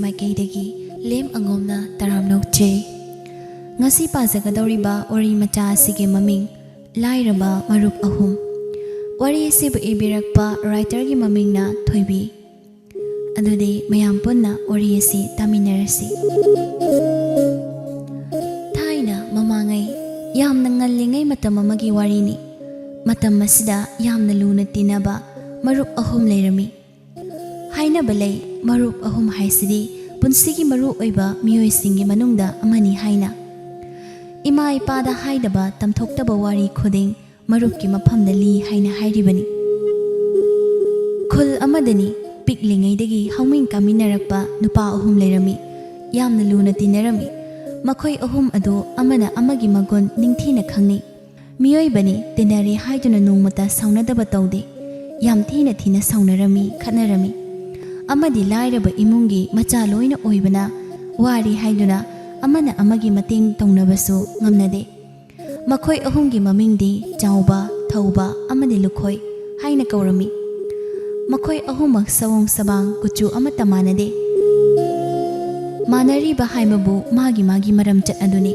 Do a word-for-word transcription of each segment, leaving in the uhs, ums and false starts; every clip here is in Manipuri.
ꯃꯥꯏꯀꯩꯗꯒꯤ ꯂꯦꯝ ꯑꯉꯣꯝꯅ ꯇꯔꯥꯝꯅ ꯑꯣꯛꯆꯔꯤ꯫ ꯉꯁꯤ ꯄꯥꯖꯒꯗꯧꯔꯤꯕ ꯋꯥꯔꯤ ꯃꯆꯥ ꯑꯁꯤꯒꯤ ꯃꯃꯤꯡ ꯂꯥꯏꯔꯕ ꯃꯔꯨꯞ ꯑꯍꯨꯝ꯫ ꯋꯥꯔꯤ ꯑꯁꯤꯕꯨ ꯏꯕꯤꯔꯛꯄ ꯔꯥꯏꯇꯔꯒꯤ ꯃꯃꯤꯡꯅ ꯊꯣꯏꯕꯤ꯫ ꯑꯗꯨꯗꯤ ꯃꯌꯥꯝ ꯄꯨꯟꯅ ꯋꯥꯔꯤ ꯑꯁꯤ ꯇꯥꯃꯤꯟꯅꯔꯁꯤ꯫ ꯊꯥꯏꯅ ꯃꯃꯥꯡꯉꯩ, ꯌꯥꯝꯅ ꯉꯜꯂꯤꯉꯩ ꯃꯇꯝ ꯑꯃꯒꯤ ꯋꯥꯔꯤꯅꯤ꯫ ꯃꯇꯝ ꯑꯁꯤꯗ ꯌꯥꯝꯅ ꯂꯨꯅ ꯇꯤꯟꯅꯕ ꯃꯔꯨꯞ ꯑꯍꯨꯝ ꯂꯩꯔꯝꯃꯤ꯫ ꯍꯥꯏꯅꯕ ꯂꯩ, ꯃꯔꯨꯞ ꯑꯍꯨꯝ ꯍꯥꯏꯁꯤꯗꯤ ꯄꯨꯟꯁꯤꯒꯤ ꯃꯔꯨ ꯑꯣꯏꯕ ꯃꯤꯑꯣꯏꯁꯤꯡꯒꯤ ꯃꯅꯨꯡꯗ ꯑꯃꯅꯤ ꯍꯥꯏꯅ꯫ ꯏꯃꯥ ꯏꯄꯥꯗ ꯍꯥꯏꯗꯕ, ꯇꯝꯊꯣꯛꯇꯕ ꯋꯥꯔꯤ ꯈꯨꯗꯤꯡ ꯃꯔꯨꯞꯀꯤ ꯃꯐꯝꯗ ꯂꯤ ꯍꯥꯏꯅ ꯍꯥꯏꯔꯤꯕꯅꯤ꯫ ꯈꯨꯜ ꯑꯃꯗꯅꯤ ꯄꯤꯛꯂꯤꯉꯩꯗꯒꯤ ꯍꯧꯃꯤꯟ ꯀꯥꯃꯤꯟꯅꯔꯛꯄ ꯅꯨꯄꯥ ꯑꯍꯨꯝ ꯂꯩꯔꯝꯃꯤ꯫ ꯌꯥꯝꯅ ꯂꯨꯅ ꯇꯤꯟꯅꯔꯝꯃꯤ꯫ ꯃꯈꯣꯏ ꯑꯍꯨꯝ ꯑꯗꯨ ꯑꯃꯅ ꯑꯃꯒꯤ ꯃꯒꯨꯟ ꯅꯤꯡꯊꯤꯅ ꯈꯪꯅꯩ꯫ ꯃꯤꯑꯣꯏꯕꯅꯤ, ꯇꯤꯟꯅꯔꯦ ꯍꯥꯏꯗꯨꯅ ꯅꯣꯡꯃꯇ ꯁꯥꯎꯅꯗꯕ ꯇꯧꯗꯦ꯫ ꯌꯥꯝ ꯊꯤꯅ ꯊꯤꯅ ꯁꯥꯎꯅꯔꯝꯃꯤ, ꯈꯠꯅꯔꯝꯃꯤ꯫ ꯑꯃꯗꯤ ꯂꯥꯏꯔꯕ ꯏꯃꯨꯡꯒꯤ ꯃꯆꯥ ꯂꯣꯏꯅ ꯑꯣꯏꯕꯅ ꯋꯥꯔꯤ ꯍꯥꯏꯗꯨꯅ ꯑꯃꯅ ꯑꯃꯒꯤ ꯃꯇꯦꯡ ꯇꯧꯅꯕꯁꯨ ꯉꯝꯅꯗꯦ꯫ ꯃꯈꯣꯏ ꯑꯍꯨꯝꯒꯤ ꯃꯃꯤꯡꯗꯤ ꯆꯥꯎꯕ, ꯊꯧꯕ ꯑꯃꯗꯤ ꯂꯨꯈꯣꯏ ꯍꯥꯏꯅ ꯀꯧꯔꯝꯃꯤ꯫ ꯃꯈꯣꯏ ꯑꯍꯨꯝꯃꯛ ꯁꯑꯣꯡ ꯁꯕꯥꯡ ꯀꯨꯆꯨ ꯑꯃꯠꯇ ꯃꯥꯟꯅꯗꯦ꯫ ꯃꯥꯟꯅꯔꯤꯕ ꯍꯥꯏꯕꯕꯨ ꯃꯥꯒꯤ ꯃꯥꯒꯤ ꯃꯔꯝꯆꯠ ꯑꯗꯨꯅꯤ꯫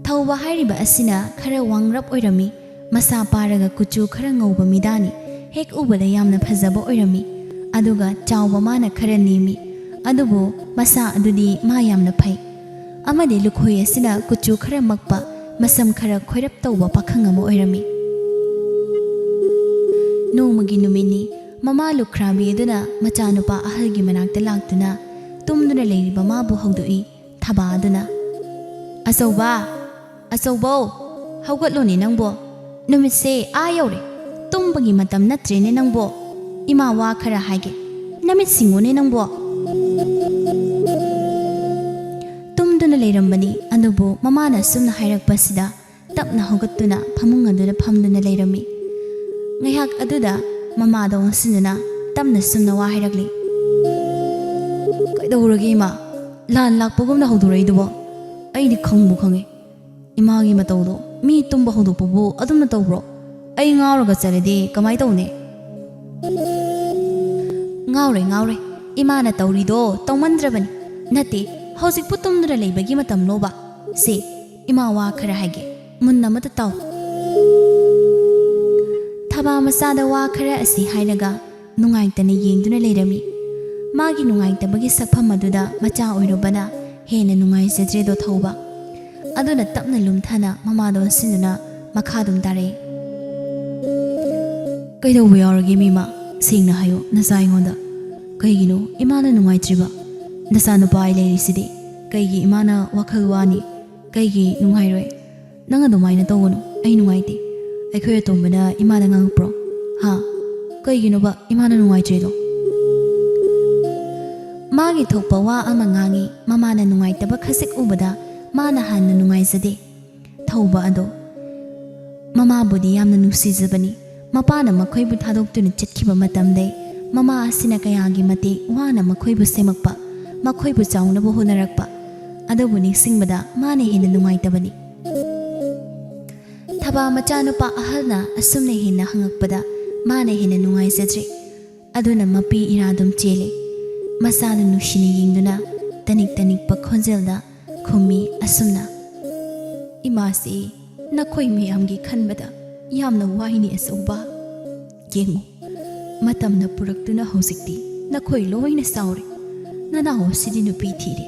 ꯊꯧꯕ ꯍꯥꯏꯔꯤꯕ ꯑꯁꯤꯅ ꯈꯔ ꯋꯥꯡꯔꯞ ꯑꯣꯏꯔꯝꯃꯤ꯫ ꯃꯁꯥ ꯄꯥꯔꯒ ꯀꯨꯆꯨ ꯈꯔ ꯉꯧꯕ ꯃꯤꯗꯥꯅꯤ꯫ ꯍꯦꯛ ꯎꯕꯗ ꯌꯥꯝꯅ ꯐꯖꯕ ꯑꯣꯏꯔꯝꯃꯤ꯫ ꯑꯗꯨꯒ ꯆꯥꯎꯕ ꯃꯥꯅ ꯈꯔ ꯅꯦꯝꯃꯤ꯫ ꯑꯗꯨꯕꯨ ꯃꯁꯥ ꯑꯗꯨꯗꯤ ꯃꯥ ꯌꯥꯝꯅ ꯐꯩ꯫ ꯑꯃꯗꯤ ꯂꯨꯈꯣꯏ ꯑꯁꯤꯅ ꯀꯨꯆꯨ ꯈꯔ ꯃꯛꯄ, ꯃꯁꯝ ꯈꯔ ꯈꯣꯏꯔꯞ ꯇꯧꯕ ꯄꯥꯈꯪ ꯑꯃ ꯑꯣꯏꯔꯝꯃꯤ꯫ ꯅꯣꯡꯃꯒꯤ ꯅꯨꯃꯤꯠꯅꯤ꯫ ꯃꯃꯥ ꯂꯨꯈ꯭ꯔꯥꯕꯤ ꯑꯗꯨꯅ ꯃꯆꯥꯅꯨꯄꯥ ꯑꯍꯜꯒꯤ ꯃꯅꯥꯛꯇ ꯂꯥꯛꯇꯨꯅ ꯇꯨꯝꯗꯨꯅ ꯂꯩꯔꯤꯕ ꯃꯥꯕꯨ ꯍꯧꯗꯣꯛꯏ꯫ ꯊꯕꯥ ꯑꯗꯨꯅ, "ꯑꯆꯧꯕ, ꯑꯆꯧꯕꯧ, ꯍꯧꯒꯠꯂꯣꯅꯦ ꯅꯪꯕꯣ꯫ ꯅꯨꯃꯤꯠꯁꯦ ꯑꯥ ꯌꯧꯔꯦ꯫ ꯇꯨꯝꯕꯒꯤ ꯃꯇꯝ ꯅꯠꯇ꯭ꯔꯦꯅꯦ ꯅꯪꯕꯣ꯫ ꯏꯃꯥ ꯋꯥ ꯈꯔ ꯍꯥꯏꯒꯦ꯫ ꯅꯃꯤꯠ ꯁꯤꯡꯉꯣꯅꯦ ꯅꯪꯕꯣ꯫" ꯇꯨꯝꯗꯨꯅ ꯂꯩꯔꯝꯕꯅꯤ, ꯑꯗꯨꯕꯨ ꯃꯃꯥꯅ ꯑꯁꯨꯝꯅ ꯍꯥꯏꯔꯛꯄꯁꯤꯗ ꯇꯞꯅ ꯍꯧꯒꯠꯇꯨꯅ ꯐꯃꯨꯡ ꯑꯗꯨꯗ ꯐꯝꯗꯨꯅ ꯂꯩꯔꯝꯃꯤ꯫ ꯉꯥꯏꯍꯥꯛ ꯑꯗꯨꯗ ꯃꯃꯥꯗ ꯑꯣꯟꯁꯤꯟꯗꯨꯅ ꯇꯞꯅ ꯁꯨꯝꯅ ꯋꯥ ꯍꯥꯏꯔꯛꯂꯤ꯫ "ꯀꯩꯗꯧꯔꯒꯦ ꯏꯃꯥ? ꯂꯥꯟ ꯂꯥꯛꯄꯒꯨꯝꯅ ꯍꯧꯗꯣꯔꯛꯏꯗꯨꯕꯣ? ꯑꯩꯗꯤ ꯈꯪꯕꯨ ꯈꯪꯉꯦ꯫ ꯏꯃꯥꯒꯤ ꯃꯇꯧꯗꯣ, ꯃꯤ ꯇꯨꯝꯕ ꯍꯧꯗꯣꯛꯄꯕꯨ ꯑꯗꯨꯝꯅ ꯇꯧꯕ꯭ꯔꯣ? ꯑꯩ ꯉꯥꯎꯔꯒ ꯆꯠꯂꯗꯤ ꯀꯃꯥꯏ ꯇꯧꯅꯤ?" "ꯉꯥꯎꯔꯣꯏ, ꯉꯥꯎꯔꯣꯏ꯫ "ꯏꯃꯥꯅ ꯇꯧꯔꯤꯗꯣ ꯇꯧꯃꯟꯗ꯭ꯔꯕꯅꯤ꯫ ꯅꯠꯇꯦ, ꯍꯧꯖꯤꯛꯄꯨ ꯇꯨꯝꯗꯨꯅ ꯂꯩꯕꯒꯤ ꯃꯇꯝꯂꯣꯕ? ꯁꯦ, ꯏꯃꯥ ꯋꯥ ꯈꯔ ꯍꯥꯏꯒꯦ, ꯃꯨꯟꯅ ꯑꯃꯇ ꯇꯥꯎ꯫" ꯊꯕꯥ ꯃꯆꯥꯗ ꯋꯥ ꯈꯔ ꯑꯁꯤ ꯍꯥꯏꯔꯒ ꯅꯨꯡꯉꯥꯏꯇꯅ ꯌꯦꯡꯗꯨꯅ ꯂꯩꯔꯝꯃꯤ꯫ ꯃꯥꯒꯤ ꯅꯨꯡꯉꯥꯏꯇꯕꯒꯤ ꯁꯛꯐꯝ ꯑꯗꯨꯗ ꯃꯆꯥ ꯑꯣꯏꯔꯨꯕꯅ ꯍꯦꯟꯅ ꯅꯨꯡꯉꯥꯏꯖꯗ꯭ꯔꯦꯗꯣ ꯊꯧꯕ꯫ ꯑꯗꯨꯅ ꯇꯞꯅ ꯂꯨꯝꯊꯅ ꯃꯃꯥꯗ ꯑꯣꯟꯁꯤꯟꯗꯨꯅ ꯃꯈꯥ ꯑꯗꯨꯝ ꯇꯥꯔꯛꯏ꯫ "ꯀꯩꯗꯧꯕ ꯌꯥꯎꯔꯒꯦ ꯃꯤꯃ? ꯁꯦꯡꯅ ꯍꯥꯏꯌꯣ ꯅꯆꯥ ꯑꯩꯉꯣꯟꯗ꯫ ꯀꯩꯒꯤꯅꯣ ꯏꯃꯥꯅ ꯅꯨꯡꯉꯥꯏꯇ꯭ꯔꯤꯕ? ꯅꯆꯥꯅꯨꯄꯥ ꯑꯩ ꯂꯩꯔꯤꯁꯤꯗꯤ꯫ ꯀꯩꯒꯤ ꯏꯃꯥꯅ ꯋꯥꯈꯜ ꯋꯥꯅꯤ? ꯀꯩꯒꯤ ꯅꯨꯡꯉꯥꯏꯔꯣꯏ? ꯅꯪ ꯑꯗꯨꯃꯥꯏꯅ ꯇꯧꯒꯅꯨ, ꯑꯩ ꯅꯨꯡꯉꯥꯏꯇꯦ꯫ ꯑꯩꯈꯣꯏ ꯑꯇꯣꯝꯕꯅ ꯏꯃꯥꯗ ꯉꯥꯡꯉꯛꯄ꯭ꯔꯣ? ꯍꯥ? ꯀꯩꯒꯤꯅꯣꯕ ꯏꯃꯥꯅ ꯅꯨꯡꯉꯥꯏꯇ꯭ꯔꯤꯗꯣ?" ꯃꯥꯒꯤ ꯊꯣꯛꯄ ꯋꯥ ꯑꯃ ꯉꯥꯡꯉꯤ꯫ ꯃꯃꯥꯅ ꯅꯨꯡꯉꯥꯏꯇꯕ ꯈꯖꯤꯛ ꯎꯕꯗ ꯃꯥꯅ ꯍꯥꯟꯅ ꯅꯨꯡꯉꯥꯏꯖꯗꯦ꯫ ꯊꯧꯕ ꯑꯗꯣ ꯃꯃꯥꯕꯨꯗꯤ ꯌꯥꯝꯅ ꯅꯨꯡꯁꯤꯖꯕꯅꯤ꯫ ꯃꯄꯥꯅ ꯃꯈꯣꯏꯕꯨ ꯊꯥꯗꯣꯛꯇꯨꯅ ꯆꯠꯈꯤꯕ ꯃꯇꯝꯗꯩ ꯃꯃꯥ ꯑꯁꯤꯅ ꯀꯌꯥꯒꯤ ꯃꯇꯤꯛ ꯋꯥꯅ ꯃꯈꯣꯏꯕꯨ ꯁꯦꯝꯃꯛꯄ, ꯃꯈꯣꯏꯕꯨ ꯆꯥꯎꯅꯕ ꯍꯣꯠꯅꯔꯛꯄ꯫ ꯑꯗꯨꯕꯨ ꯅꯤꯡꯁꯤꯡꯕꯗ ꯃꯥꯅ ꯍꯦꯟꯅ ꯅꯨꯡꯉꯥꯏꯇꯕꯅꯤ꯫ ꯊꯕꯥ ꯃꯆꯥꯅꯨꯄꯥ ꯑꯍꯜꯅ ꯑꯁꯨꯝꯅ ꯍꯦꯟꯅ ꯍꯪꯉꯛꯄꯗ ꯃꯥꯅ ꯍꯦꯟꯅ ꯅꯨꯡꯉꯥꯏꯖꯗ꯭ꯔꯦ꯫ ꯑꯗꯨꯅ ꯃꯄꯤ ꯏꯔꯥ ꯑꯗꯨꯝ ꯆꯦꯜꯂꯦ꯫ ꯃꯆꯥꯗꯨ ꯅꯨꯡꯁꯤꯅ ꯌꯦꯡꯗꯨꯅ ꯇꯅꯤꯛ ꯇꯅꯤꯛꯄ ꯈꯣꯟꯖꯦꯜꯗ ꯈꯨꯝꯃꯤ ꯑꯁꯨꯝꯅ, "ꯏꯃꯥꯁꯤ ꯅꯈꯣꯏ ꯃꯌꯥꯝꯒꯤ ꯈꯟꯕꯗ ꯌꯥꯝꯅ ꯋꯥꯏꯅꯦ ꯑꯆꯧꯕ꯫ ꯌꯦꯡꯉꯨ, ꯃꯇꯝꯅ ꯄꯨꯔꯛꯇꯨꯅ ꯍꯧꯖꯤꯛꯇꯤ ꯅꯈꯣꯏ ꯂꯣꯏꯅ ꯆꯥꯎꯔꯦ꯫ ꯅꯅꯥꯎ ꯑꯁꯤꯗꯤ ꯅꯨꯄꯤ ꯊꯤꯔꯦ,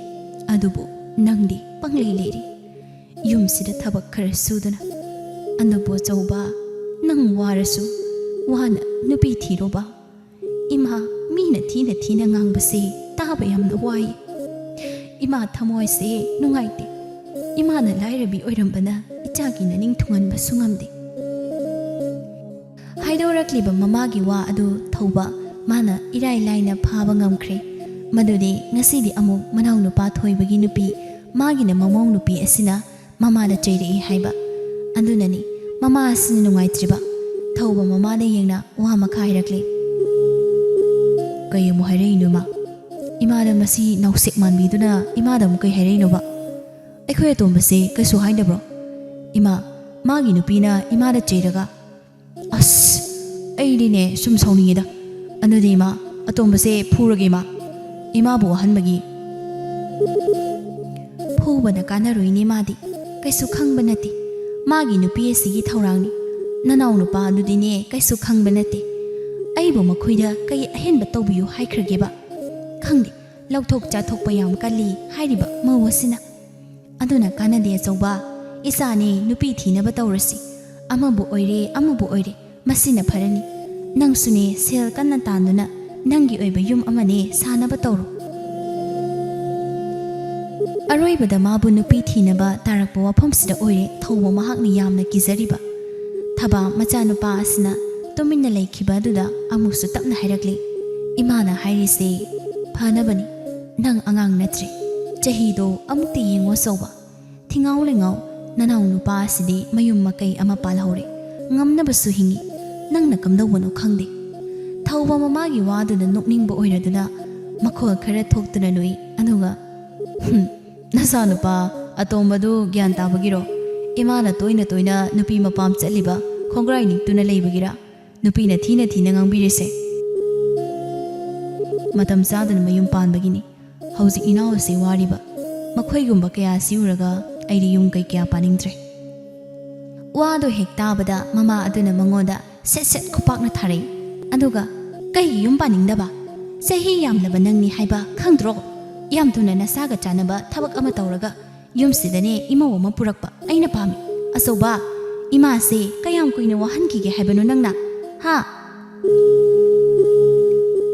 ꯑꯗꯨꯕꯨ ꯅꯪꯗꯤ ꯄꯪꯂꯩ ꯂꯩꯔꯤ꯫ ꯌꯨꯝꯁꯤꯗ ꯊꯕꯛ ꯈꯔ ꯁꯨꯗꯨꯅ꯫ ꯑꯗꯨꯕꯨ ꯑꯆꯧꯕ, ꯅꯪ ꯋꯥꯔꯁꯨ ꯋꯥꯅ ꯅꯨꯄꯤ ꯊꯤꯔꯣꯕ꯫ ꯏꯃꯥ, ꯃꯤꯅ ꯊꯤꯅ ꯊꯤꯅ ꯉꯥꯡꯕꯁꯦ ꯇꯥꯕ ꯌꯥꯝꯅ ꯋꯥꯏ꯫ ꯏꯃꯥ ꯊꯃꯣꯏꯁꯦ ꯅꯨꯡꯉꯥꯏꯇꯦ꯫ ꯏꯃꯥꯅ ꯂꯥꯏꯔꯕꯤ ꯑꯣꯏꯔꯝꯕꯅ ꯏꯆꯥꯒꯤ ꯅꯅꯤꯡ ꯊꯨꯡꯍꯟꯕꯁꯨ ꯉꯝꯗꯦ꯫" ꯍꯥꯏꯗꯣꯔꯛꯂꯤꯕ ꯃꯃꯥꯒꯤ ꯋꯥ ꯑꯗꯨ ꯊꯧꯕ ꯃꯥꯅ ꯏꯔꯥꯏ ꯂꯥꯏꯅ ꯐꯥꯕ ꯉꯝꯈ꯭ꯔꯦ꯫ ꯃꯗꯨꯗꯤ ꯉꯁꯤꯗꯤ ꯑꯃꯨꯛ ꯃꯅꯥꯎꯅꯨꯄꯥ ꯊꯣꯏꯕꯒꯤ ꯅꯨꯄꯤ, ꯃꯥꯒꯤꯅ ꯃꯃꯧ ꯅꯨꯄꯤ ꯑꯁꯤꯅ ꯃꯃꯥꯗ ꯆꯩꯔꯛꯏ ꯍꯥꯏꯕ꯫ ꯑꯗꯨꯅꯅꯤ ꯃꯃꯥ ꯑꯁꯤꯅ ꯅꯨꯡꯉꯥꯏꯇ꯭ꯔꯤꯕ꯫ ꯊꯧꯕ ꯃꯃꯥꯗ ꯌꯦꯡꯅ ꯋꯥ ꯃꯈꯥ ꯍꯥꯏꯔꯛꯂꯤ꯫ "ꯀꯩ ꯑꯃꯨꯛ ꯍꯥꯏꯔꯛꯏꯅꯣ ꯏꯃꯥ? ꯏꯃꯥꯗ ꯃꯁꯤ ꯅꯥꯎꯁꯦꯛ ꯃꯥꯟꯕꯤꯗꯨꯅ ꯏꯃꯥꯗ ꯑꯃꯨꯛ ꯀꯩ ꯍꯥꯏꯔꯛꯏꯅꯣꯕ? ꯑꯩꯈꯣꯏ ꯑꯇꯣꯝꯕꯁꯦ ꯀꯩꯁꯨ ꯍꯥꯏꯗꯕ꯭ꯔꯣ? ꯏꯃꯥ, ꯃꯥꯒꯤ ꯅꯨꯄꯤꯅ ꯏꯃꯥꯗ ꯆꯩꯔꯒ꯫ ꯑꯁ, ꯑꯩꯗꯤꯅꯦ ꯁꯨꯝ ꯁꯥꯎꯅꯤꯡꯉꯦꯗ꯫ ꯑꯗꯨꯗꯤ ꯏꯃꯥ, ꯑꯇꯣꯝꯕꯁꯦ ꯐꯨꯔꯒꯦ ꯏꯃꯥ꯫ ꯏꯃꯥꯕꯨ ꯋꯥꯍꯟꯕꯒꯤ꯫ ꯐꯨꯕꯅ ꯀꯥꯟꯅꯔꯣꯏꯅꯦ ꯃꯥꯗꯤ꯫ ꯀꯩꯁꯨ ꯈꯪꯕ ꯅꯠꯇꯦ꯫ ꯃꯥꯒꯤ ꯅꯨꯄꯤ ꯑꯁꯤꯒꯤ ꯊꯧꯔꯥꯡꯅꯤ꯫ ꯅꯅꯥꯎ ꯅꯨꯄꯥ ꯑꯗꯨꯗꯤꯅꯦ ꯀꯩꯁꯨ ꯈꯪꯕ ꯅꯠꯇꯦ꯫ ꯑꯩꯕꯨ ꯃꯈꯣꯏꯗ ꯀꯩ ꯑꯍꯦꯟꯕ ꯇꯧꯕꯤꯌꯨ ꯍꯥꯏꯈ꯭ꯔꯒꯦꯕ? ꯈꯪꯗꯦ, ꯂꯧꯊꯣꯛ ꯆꯥꯊꯣꯛꯄ ꯌꯥꯝ ꯀꯜꯂꯤ ꯍꯥꯏꯔꯤꯕ ꯃꯧ ꯑꯁꯤꯅ꯫ ꯑꯗꯨꯅ ꯀꯥꯟꯅꯗꯦ ꯑꯆꯧꯕ, ꯏꯆꯥꯅꯦ ꯅꯨꯄꯤ ꯊꯤꯅꯕ ꯇꯧꯔꯁꯤ꯫ ꯑꯃꯕꯨ ꯑꯣꯏꯔꯦ, ꯑꯃꯕꯨ ꯑꯣꯏꯔꯦ, ꯃꯁꯤꯅ ꯐꯔꯅꯤ꯫ ꯅꯪꯁꯨꯅꯦ ꯁꯦꯜ ꯀꯟꯅ ꯇꯥꯟꯗꯨꯅ ꯅꯪꯒꯤ ꯑꯣꯏꯕ ꯌꯨꯝ ꯑꯃꯅꯦ ꯁꯥꯅꯕ ꯇꯧꯔꯣ꯫ ꯑꯔꯣꯏꯕꯗ ꯃꯥꯕꯨ ꯅꯨꯄꯤ ꯊꯤꯅꯕ ꯇꯥꯔꯛꯄ ꯋꯥꯐꯝꯁꯤꯗ ꯑꯣꯏꯔꯦ ꯊꯧꯕ ꯃꯍꯥꯛꯅ ꯌꯥꯝꯅ ꯀꯤꯖꯔꯤꯕ꯫ ꯊꯕꯥ ꯃꯆꯥꯅꯨꯄꯥ ꯑꯁꯤꯅ ꯇꯨꯃꯤꯟꯅ ꯂꯩꯈꯤꯕ ꯑꯗꯨꯗ ꯑꯃꯨꯛꯁꯨ ꯇꯞꯅ ꯍꯥꯏꯔꯛꯂꯤ, "ꯏꯃꯥꯅ ꯍꯥꯏꯔꯤꯁꯦ ꯐꯅꯕꯅꯤ꯫ ꯅꯪ ꯑꯉꯥꯡ ꯅꯠꯇ꯭ꯔꯦ꯫ ꯆꯍꯤꯗꯣ ꯑꯃꯨꯛꯇ ꯌꯦꯡꯉꯣ ꯑꯆꯧꯕ꯫ ꯊꯤꯉꯥꯎ ꯂꯩꯉꯥꯎ ꯅꯅꯥꯎ ꯅꯨꯄꯥ ꯑꯁꯤꯗꯤ ꯃꯌꯨꯝ ꯃꯀꯩ ꯑꯃ ꯄꯥꯜꯍꯧꯔꯦ꯫ ꯉꯝꯅꯕꯁꯨ ꯍꯤꯡꯉꯤ꯫ ꯅꯪꯅ ꯀꯝꯗꯧꯕꯅꯣ ꯈꯪꯗꯦ꯫" ꯊꯧꯕ ꯃꯃꯥꯒꯤ ꯋꯥꯗꯨꯗ ꯅꯣꯛꯅꯤꯡꯕ ꯑꯣꯏꯔꯗꯨꯅ ꯃꯈꯣꯜ ꯈꯔ ꯊꯣꯛꯇꯨꯅ ꯅꯣꯛꯏ꯫ ꯑꯗꯨꯒ, "ꯍꯨꯝ, ꯅꯆꯥꯅꯨꯄꯥ ꯑꯇꯣꯝꯕꯗꯨ ꯒ꯭ꯌꯥꯟ ꯇꯥꯕꯒꯤꯔꯣ? ꯏꯃꯥꯅ ꯇꯣꯏꯅ ꯇꯣꯏꯅ ꯅꯨꯄꯤ ꯃꯄꯥꯝ ꯆꯠꯂꯤꯕ ꯈꯣꯡꯒ꯭ꯔꯥꯏ ꯅꯤꯛꯇꯨꯅ ꯂꯩꯕꯒꯤꯔꯥ ꯅꯨꯄꯤꯅ ꯊꯤꯅ ꯊꯤꯅ ꯉꯥꯡꯕꯤꯔꯤꯁꯦ? ꯃꯇꯝ ꯆꯥꯗꯅ ꯃꯌꯨꯝ ꯄꯥꯟꯕꯒꯤꯅꯤ꯫ ꯍꯧꯖꯤꯛ ꯏꯅꯥꯎ ꯑꯁꯤ ꯋꯥꯔꯤꯕ꯫ ꯃꯈꯣꯏꯒꯨꯝꯕ ꯀꯌꯥ ꯑꯁꯤ ꯎꯔꯒ ꯑꯩꯗꯤ ꯌꯨꯝ ꯀꯩ ꯀꯌꯥ ꯄꯥꯅꯤꯡꯗ꯭ꯔꯦ꯫" ꯋꯥꯗꯣ ꯍꯦꯛ ꯇꯥꯕꯗ ꯃꯃꯥ ꯑꯗꯨꯅ ꯃꯉꯣꯟꯗ ꯁꯦꯠ ꯁꯦꯠ ꯈꯨꯄꯥꯛꯅ ꯊꯥꯔꯛꯏ꯫ ꯑꯗꯨꯒ, "ꯀꯩꯒꯤ ꯌꯨꯝ ꯄꯥꯅꯤꯡꯗꯕ? ꯆꯍꯤ ꯌꯥꯝꯂꯕ ꯅꯪꯅꯤ ꯍꯥꯏꯕ ꯈꯪꯗ꯭ꯔꯣ? ꯌꯥꯝ ꯊꯨꯅ ꯅꯁꯥꯒ ꯆꯥꯟꯅꯕ ꯊꯕꯛ ꯑꯃ ꯇꯧꯔꯒ ꯌꯨꯝꯁꯤꯗꯅꯦ ꯏꯃꯧ ꯑꯃ ꯄꯨꯔꯛꯄ ꯑꯩꯅ ꯄꯥꯝꯃꯤ꯫" "ꯑꯆꯧꯕ, ꯏꯃꯥꯁꯦ ꯀꯌꯥꯝ ꯀꯨꯏꯅ ꯋꯥꯍꯟꯈꯤꯒꯦ ꯍꯥꯏꯕꯅꯣ ꯅꯪꯅ? ꯍꯥ?"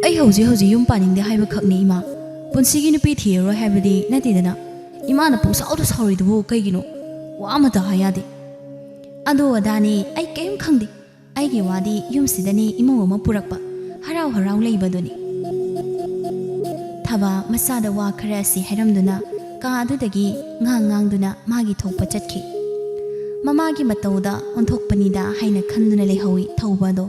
"ꯑꯩ ꯍꯧꯖꯤꯛ ꯍꯧꯖꯤꯛ ꯌꯨꯝ ꯄꯥꯅꯤꯡꯗꯦ ꯍꯥꯏꯕ ꯈꯛꯅꯤ, ꯏꯃꯥ꯫ ꯄꯨꯟꯁꯤꯒꯤ ꯅꯨꯄꯤ ꯊꯤꯔꯔꯣꯏ ꯍꯥꯏꯕꯗꯤ ꯅꯠꯇꯦꯗꯅ꯫ ꯏꯃꯥꯅ ꯄꯨꯡꯁꯥꯎꯗ ꯁꯥꯎꯔꯤꯗꯨꯕꯨ ꯀꯩꯒꯤꯅꯣ? ꯋꯥ ꯑꯃꯇ ꯍꯥꯏ ꯌꯥꯗꯦ꯫" "ꯑꯗꯨ ꯑꯗꯥꯅꯤ ꯑꯩ ꯀꯔꯤꯝ ꯈꯪꯗꯦ꯫ ꯑꯩꯒꯤ ꯋꯥꯗꯤ ꯌꯨꯝꯁꯤꯗꯅꯤ ꯏꯃꯧ ꯑꯃ ꯄꯨꯔꯛꯄ, ꯍꯔꯥꯎ ꯍꯔꯥꯎ ꯂꯩꯕꯗꯨꯅꯤ꯫" ꯊꯕꯥ ꯃꯆꯥꯗ ꯋꯥ ꯈꯔ ꯑꯁꯤ ꯍꯥꯏꯔꯝꯗꯨꯅ ꯀꯥ ꯑꯗꯨꯗꯒꯤ ꯉꯥꯡ ꯉꯥꯡꯗꯨꯅ ꯃꯥꯒꯤ ꯊꯣꯛꯄ ꯆꯠꯈꯤ꯫ ꯃꯃꯥꯒꯤ ꯃꯇꯧꯗ ꯑꯣꯟꯊꯣꯛꯄꯅꯤꯗ ꯍꯥꯏꯅ ꯈꯟꯗꯨꯅ ꯂꯩꯍꯧꯏ ꯊꯧꯕ ꯑꯗꯣ꯫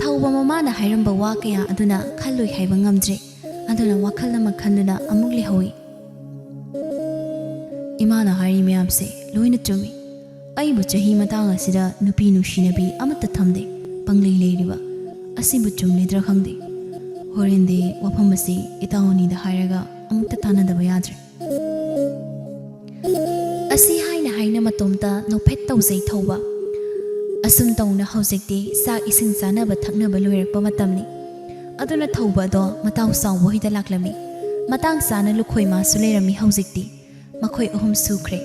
ꯊꯧꯕ ꯃꯃꯥꯅ ꯍꯥꯏꯔꯝꯕ ꯋꯥ ꯀꯌꯥ ꯑꯗꯨꯅ ꯈꯜꯂꯣꯏ ꯍꯥꯏꯕ ꯉꯝꯗ꯭ꯔꯦ꯫ ꯑꯗꯨꯅ ꯋꯥꯈꯜ ꯑꯃ ꯈꯟꯗꯨꯅ ꯑꯃꯨꯛ ꯂꯩꯍꯧꯏ꯫ "ꯏꯃꯥꯅ ꯍꯥꯏꯔꯤ ꯃꯌꯥꯝꯁꯦ ꯂꯣꯏꯅ ꯆꯨꯝꯃꯤ꯫ ꯑꯩꯕꯨ ꯆꯍꯤ ꯃꯇꯥꯡ ꯑꯁꯤꯗ ꯅꯨꯄꯤ ꯅꯨꯡꯁꯤꯅꯕꯤ ꯑꯃꯠꯇ ꯊꯝꯗꯦ, ꯄꯪꯂꯩ ꯂꯩꯔꯤꯕ ꯑꯁꯤꯕꯨ ꯆꯨꯝꯂꯤꯗ꯭ꯔꯥ ꯈꯪꯗꯦ꯫ ꯍꯣꯔꯦꯟꯗꯤ ꯋꯥꯐꯝ ꯑꯁꯤ ꯏꯇꯥꯎ ꯑꯅꯤꯗ ꯍꯥꯏꯔꯒ ꯑꯃꯨꯛꯇ ꯇꯥꯟꯅꯗꯕ ꯌꯥꯗ꯭ꯔꯦ꯫ ꯑꯁꯤ ꯍꯥꯏꯅ ꯍꯥꯏꯅ ꯃꯇꯣꯝꯇ ꯅꯣꯛꯐꯦꯠ ꯇꯧꯖꯩ ꯊꯧꯕ꯫ ꯑꯁꯨꯝ ꯇꯧꯅ ꯍꯧꯖꯤꯛꯇꯤ ꯆꯥꯛ ꯏꯁꯤꯡ ꯆꯥꯅꯕ ꯊꯛꯅꯕ ꯂꯣꯏꯔꯛꯄ ꯃꯇꯝꯅꯤ꯫ ꯑꯗꯨꯅ ꯊꯧꯕ ꯑꯗꯣ ꯃꯇꯥꯎ ꯆꯥꯎꯕ ꯍꯣꯏꯗ ꯂꯥꯛꯂꯝꯃꯤ꯫ ꯃꯇꯥꯡ ꯆꯥꯅ ꯂꯨꯈꯣꯏ ꯃꯥꯁꯨ ꯂꯩꯔꯝꯃꯤ ꯍꯧꯖꯤꯛꯇꯤ꯫ ꯃꯈꯣꯏ ꯑꯍꯨꯝ ꯁꯨꯈ꯭ꯔꯦ꯫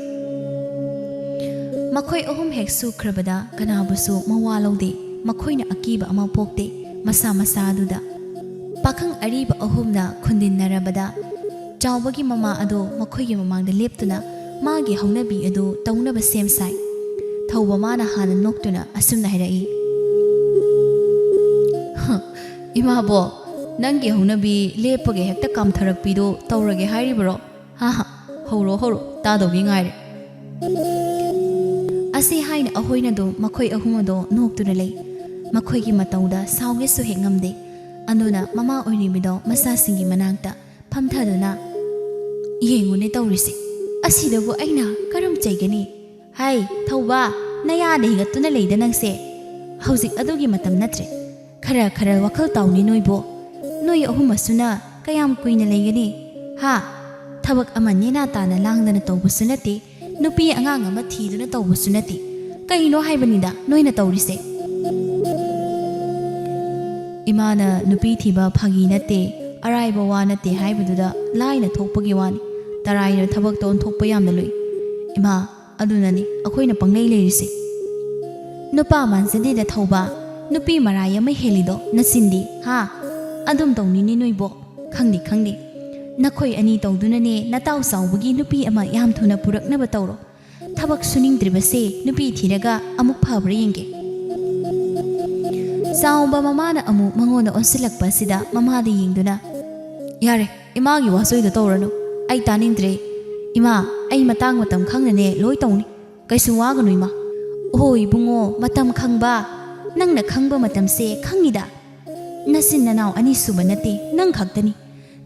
ꯃꯈꯣꯏ ꯑꯍꯨꯝ ꯍꯦꯛ ꯁꯨꯈ꯭ꯔꯕꯗ ꯀꯅꯥꯕꯨꯁꯨ ꯃꯋꯥ ꯂꯧꯗꯦ꯫ ꯃꯈꯣꯏꯅ ꯑꯀꯤꯕ ꯑꯃ ꯄꯣꯛꯇꯦ ꯃꯁꯥ ꯃꯁꯥ ꯑꯗꯨꯗ꯫ ꯄꯥꯈꯪ ꯑꯔꯤꯕ ꯑꯍꯨꯝꯅ ꯈꯨꯟꯗꯤꯟꯅꯔꯕꯗ ꯆꯥꯎꯕꯒꯤ ꯃꯃꯥ ꯑꯗꯣ ꯃꯈꯣꯏꯒꯤ ꯃꯃꯥꯡꯗ ꯂꯦꯞꯇꯨꯅ ꯃꯥꯒꯤ ꯍꯧꯅꯕꯤ ꯑꯗꯨ ꯇꯧꯅꯕ ꯁꯦꯝ ꯁꯥꯏ꯫ ꯊꯧꯕ ꯃꯥꯅ ꯍꯥꯟꯅ ꯅꯣꯛꯇꯨꯅ ꯑꯁꯨꯝꯅ ꯍꯥꯏꯔꯛꯏ, "ꯍ, ꯏꯃꯥꯕꯣ, ꯅꯪꯒꯤ ꯍꯧꯅꯕꯤ ꯂꯦꯞꯄꯒ ꯍꯦꯛꯇ ꯀꯥꯝꯊꯔꯛꯄꯤꯗꯣ ꯇꯧꯔꯒꯦ ꯍꯥꯏꯔꯤꯕꯔꯣ? ꯍꯥ ꯍꯥ, ꯍꯧꯔꯣ ꯍꯧꯔꯣ, ꯇꯥꯗꯧꯒꯤ ꯉꯥꯏꯔꯦ"꯫ ꯑꯁꯤ ꯍꯥꯏꯅ ꯑꯍꯣꯏꯅꯗꯣ ꯃꯈꯣꯏ ꯑꯍꯨꯝ ꯑꯗꯣ ꯅꯣꯛꯇꯨꯅ ꯂꯩ꯫ ꯃꯈꯣꯏꯒꯤ ꯃꯇꯧꯗ ꯁꯥꯎꯒꯦꯁꯨ ꯍꯦꯛ ꯉꯝꯗꯦ꯫ ꯑꯗꯨꯅ ꯃꯃꯥ ꯑꯣꯏꯔꯤꯕꯗꯣ ꯃꯆꯥꯁꯤꯡꯒꯤ ꯃꯅꯥꯛꯇ ꯐꯝꯊꯗꯨꯅ, "ꯌꯦꯡꯉꯨꯅꯦ ꯇꯧꯔꯤꯁꯦ, ꯑꯁꯤꯗꯕꯨ ꯑꯩꯅ ꯀꯔꯝ ꯆꯩꯒꯅꯤ? ꯍꯥꯏ, ꯊꯧꯕ, ꯅꯌꯥꯗ ꯍꯤꯒꯠꯇꯨꯅ ꯂꯩꯗ ꯅꯪꯁꯦ꯫ ꯍꯧꯖꯤꯛ ꯑꯗꯨꯒꯤ ꯃꯇꯝ ꯅꯠꯇ꯭ꯔꯦ꯫ ꯈꯔ ꯈꯔ ꯋꯥꯈꯜ ꯇꯥꯎꯅꯦ ꯅꯣꯏꯕꯣ꯫ ꯅꯣꯏ ꯑꯍꯨꯝ ꯑꯁꯨꯅ ꯀꯌꯥꯝ ꯀꯨꯏꯅ ꯂꯩꯒꯅꯤ? ꯍꯥ? ꯊꯕꯛ ꯑꯃ ꯅꯦꯅꯥ ꯇꯥꯅ ꯂꯥꯡꯗꯅ ꯇꯧꯕꯁꯨ ꯅꯠꯇꯦ, ꯅꯨꯄꯤ ꯑꯉꯥꯡ ꯑꯃ ꯊꯤꯗꯨꯅ ꯇꯧꯕꯁꯨ ꯅꯠꯇꯦ꯫ ꯀꯩꯅꯣ ꯍꯥꯏꯕꯅꯤꯗ ꯅꯣꯏꯅ ꯇꯧꯔꯤꯁꯦ?" ꯏꯃꯥꯅ ꯅꯨꯄꯤ ꯊꯤꯕ ꯐꯥꯒꯤ ꯅꯠꯇꯦ, ꯑꯔꯥꯏꯕ ꯋꯥ ꯅꯠꯇꯦ ꯍꯥꯏꯕꯗꯨꯗ ꯂꯥꯏꯅ ꯊꯣꯛꯄꯒꯤ ꯋꯥꯅꯤ꯫ ꯇꯔꯥꯏꯅ ꯊꯕꯛꯇ ꯑꯣꯟꯊꯣꯛꯄ ꯌꯥꯝꯅ ꯂꯨꯏ꯫ ꯏꯃꯥ, ꯑꯗꯨꯅꯅꯤ ꯑꯩꯈꯣꯏꯅ ꯄꯪꯂꯩ ꯂꯩꯔꯤꯁꯦ꯫ ꯅꯨꯄꯥ ꯃꯥꯟꯖꯗꯦꯗ ꯊꯧꯕ, ꯅꯨꯄꯤ ꯃꯔꯥꯏ ꯑꯃ ꯍꯦꯜꯂꯤꯗꯣ ꯅꯆꯤꯟꯗꯤ, ꯍꯥ? ꯑꯗꯨꯝ ꯇꯧꯅꯤꯅꯦ ꯅꯣꯏꯕꯣ꯫ ꯈꯪꯗꯦ, ꯈꯪꯗꯦ꯫ ꯅꯈꯣꯏ ꯑꯅꯤ ꯇꯧꯗꯨꯅꯅꯦ ꯅꯇꯥꯎ ꯆꯥꯎꯕꯒꯤ ꯅꯨꯄꯤ ꯑꯃ ꯌꯥꯝ ꯊꯨꯅ ꯄꯨꯔꯛꯅꯕ ꯇꯧꯔꯣ꯫ ꯊꯕꯛ ꯁꯨꯅꯤꯡꯗ꯭ꯔꯤꯕꯁꯦ ꯅꯨꯄꯤ ꯊꯤꯔꯒ ꯑꯃꯨꯛ ꯐꯕ꯭ꯔꯥ ꯌꯦꯡꯒꯦ꯫ ꯆꯥꯎꯕ ꯃꯃꯥꯅ ꯑꯃꯨꯛ ꯃꯉꯣꯟꯗ ꯑꯣꯟꯁꯤꯜꯂꯛꯄ ꯑꯁꯤꯗ ꯃꯃꯥꯗ ꯌꯦꯡꯗꯨꯅ, "ꯌꯥꯔꯦ, ꯏꯃꯥꯒꯤ ꯋꯥꯆꯣꯏꯗꯣ ꯇꯧꯔꯅꯨ꯫ ꯑꯩ ꯇꯥꯅꯤꯡꯗ꯭ꯔꯦ꯫ ꯏꯃꯥ, ꯑꯩ ꯃꯇꯥꯡ ꯃꯇꯝ ꯈꯪꯅꯅꯦ ꯂꯣꯏ ꯇꯧꯅꯤ꯫ ꯀꯩꯁꯨ ꯋꯥꯒꯅꯨ ꯏꯃꯥ꯫" "ꯑꯣꯍꯣ ꯏꯕꯨꯡꯉꯣ, ꯃꯇꯝ ꯈꯪꯕ? ꯅꯪꯅ ꯈꯪꯕ ꯃꯇꯝꯁꯦ ꯈꯪꯉꯤꯗ꯫ ꯅꯆꯤꯟ ꯅꯅꯥꯎ ꯑꯅꯤꯁꯨꯕ ꯅꯠꯇꯦ, ꯅꯪ ꯈꯛꯇꯅꯤ꯫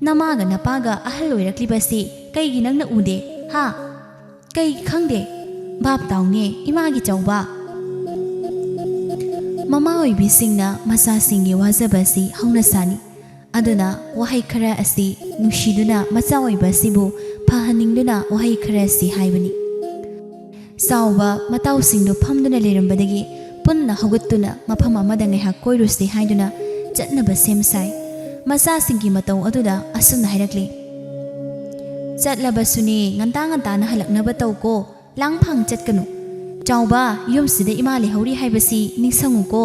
ꯅꯃꯥꯒ ꯅꯄꯥꯒ ꯑꯍꯜ ꯑꯣꯏꯔꯛꯂꯤꯕꯁꯤ ꯀꯩꯒꯤ ꯅꯪꯅ ꯎꯗꯦ? ꯍꯥ? ꯀꯩꯒꯤ ꯈꯪꯗꯦ? ꯚꯥꯞ ꯇꯥꯎꯅꯦ, ꯏꯃꯥꯒꯤ ꯆꯥꯎꯕ꯫" ꯃꯃꯥ ꯑꯣꯏꯕꯤꯁꯤꯡꯅ ꯃꯆꯥꯁꯤꯡꯒꯤ ꯋꯥꯖꯕ ꯑꯁꯤ ꯍꯧꯅ ꯁꯥꯅꯤ꯫ ꯑꯗꯨꯅ ꯋꯥꯍꯩ ꯈꯔ ꯑꯁꯤ ꯅꯨꯡꯁꯤꯗꯨꯅ ꯃꯆꯥ ꯑꯣꯏꯕ ꯑꯁꯤꯕꯨ ꯐꯍꯟꯅꯤꯡꯗꯨꯅ ꯋꯥꯍꯩ ꯈꯔ ꯑꯁꯤ ꯍꯥꯏꯕꯅꯤ꯫ ꯆꯥꯎꯕ ꯃꯇꯥꯎꯁꯤꯡꯗꯨ ꯐꯝꯗꯨꯅ ꯂꯩꯔꯝꯕꯗꯒꯤ ꯄꯨꯟꯅ ꯍꯧꯒꯠꯇꯨꯅ ꯃꯐꯝ ꯑꯃꯗ ꯉꯥꯏꯍꯥꯛ ꯀꯣꯏꯔꯨꯁꯤ ꯍꯥꯏꯗꯨꯅ ꯆꯠꯅꯕ ꯁꯦꯝ ꯁꯥꯏ꯫ ꯃꯆꯥꯁꯤꯡꯒꯤ ꯃꯇꯧ ꯑꯗꯨꯗ ꯑꯁꯨꯝꯅ ꯍꯥꯏꯔꯛꯂꯤ, "ꯆꯠꯂꯕꯁꯨꯅꯦ, ꯉꯟꯇꯥ ꯉꯟꯇꯥꯅ ꯍꯜꯂꯛꯅꯕ ꯇꯧꯀꯣ꯫ ꯂꯥꯡꯐꯥꯡ ꯆꯠꯀꯅꯨ꯫ ꯆꯥꯎꯕ, ꯌꯨꯝꯁꯤꯗ ꯏꯃꯥ ꯂꯩꯍꯧꯔꯤ ꯍꯥꯏꯕꯁꯤ ꯅꯤꯡꯁꯤꯡꯉꯨꯀꯣ꯫"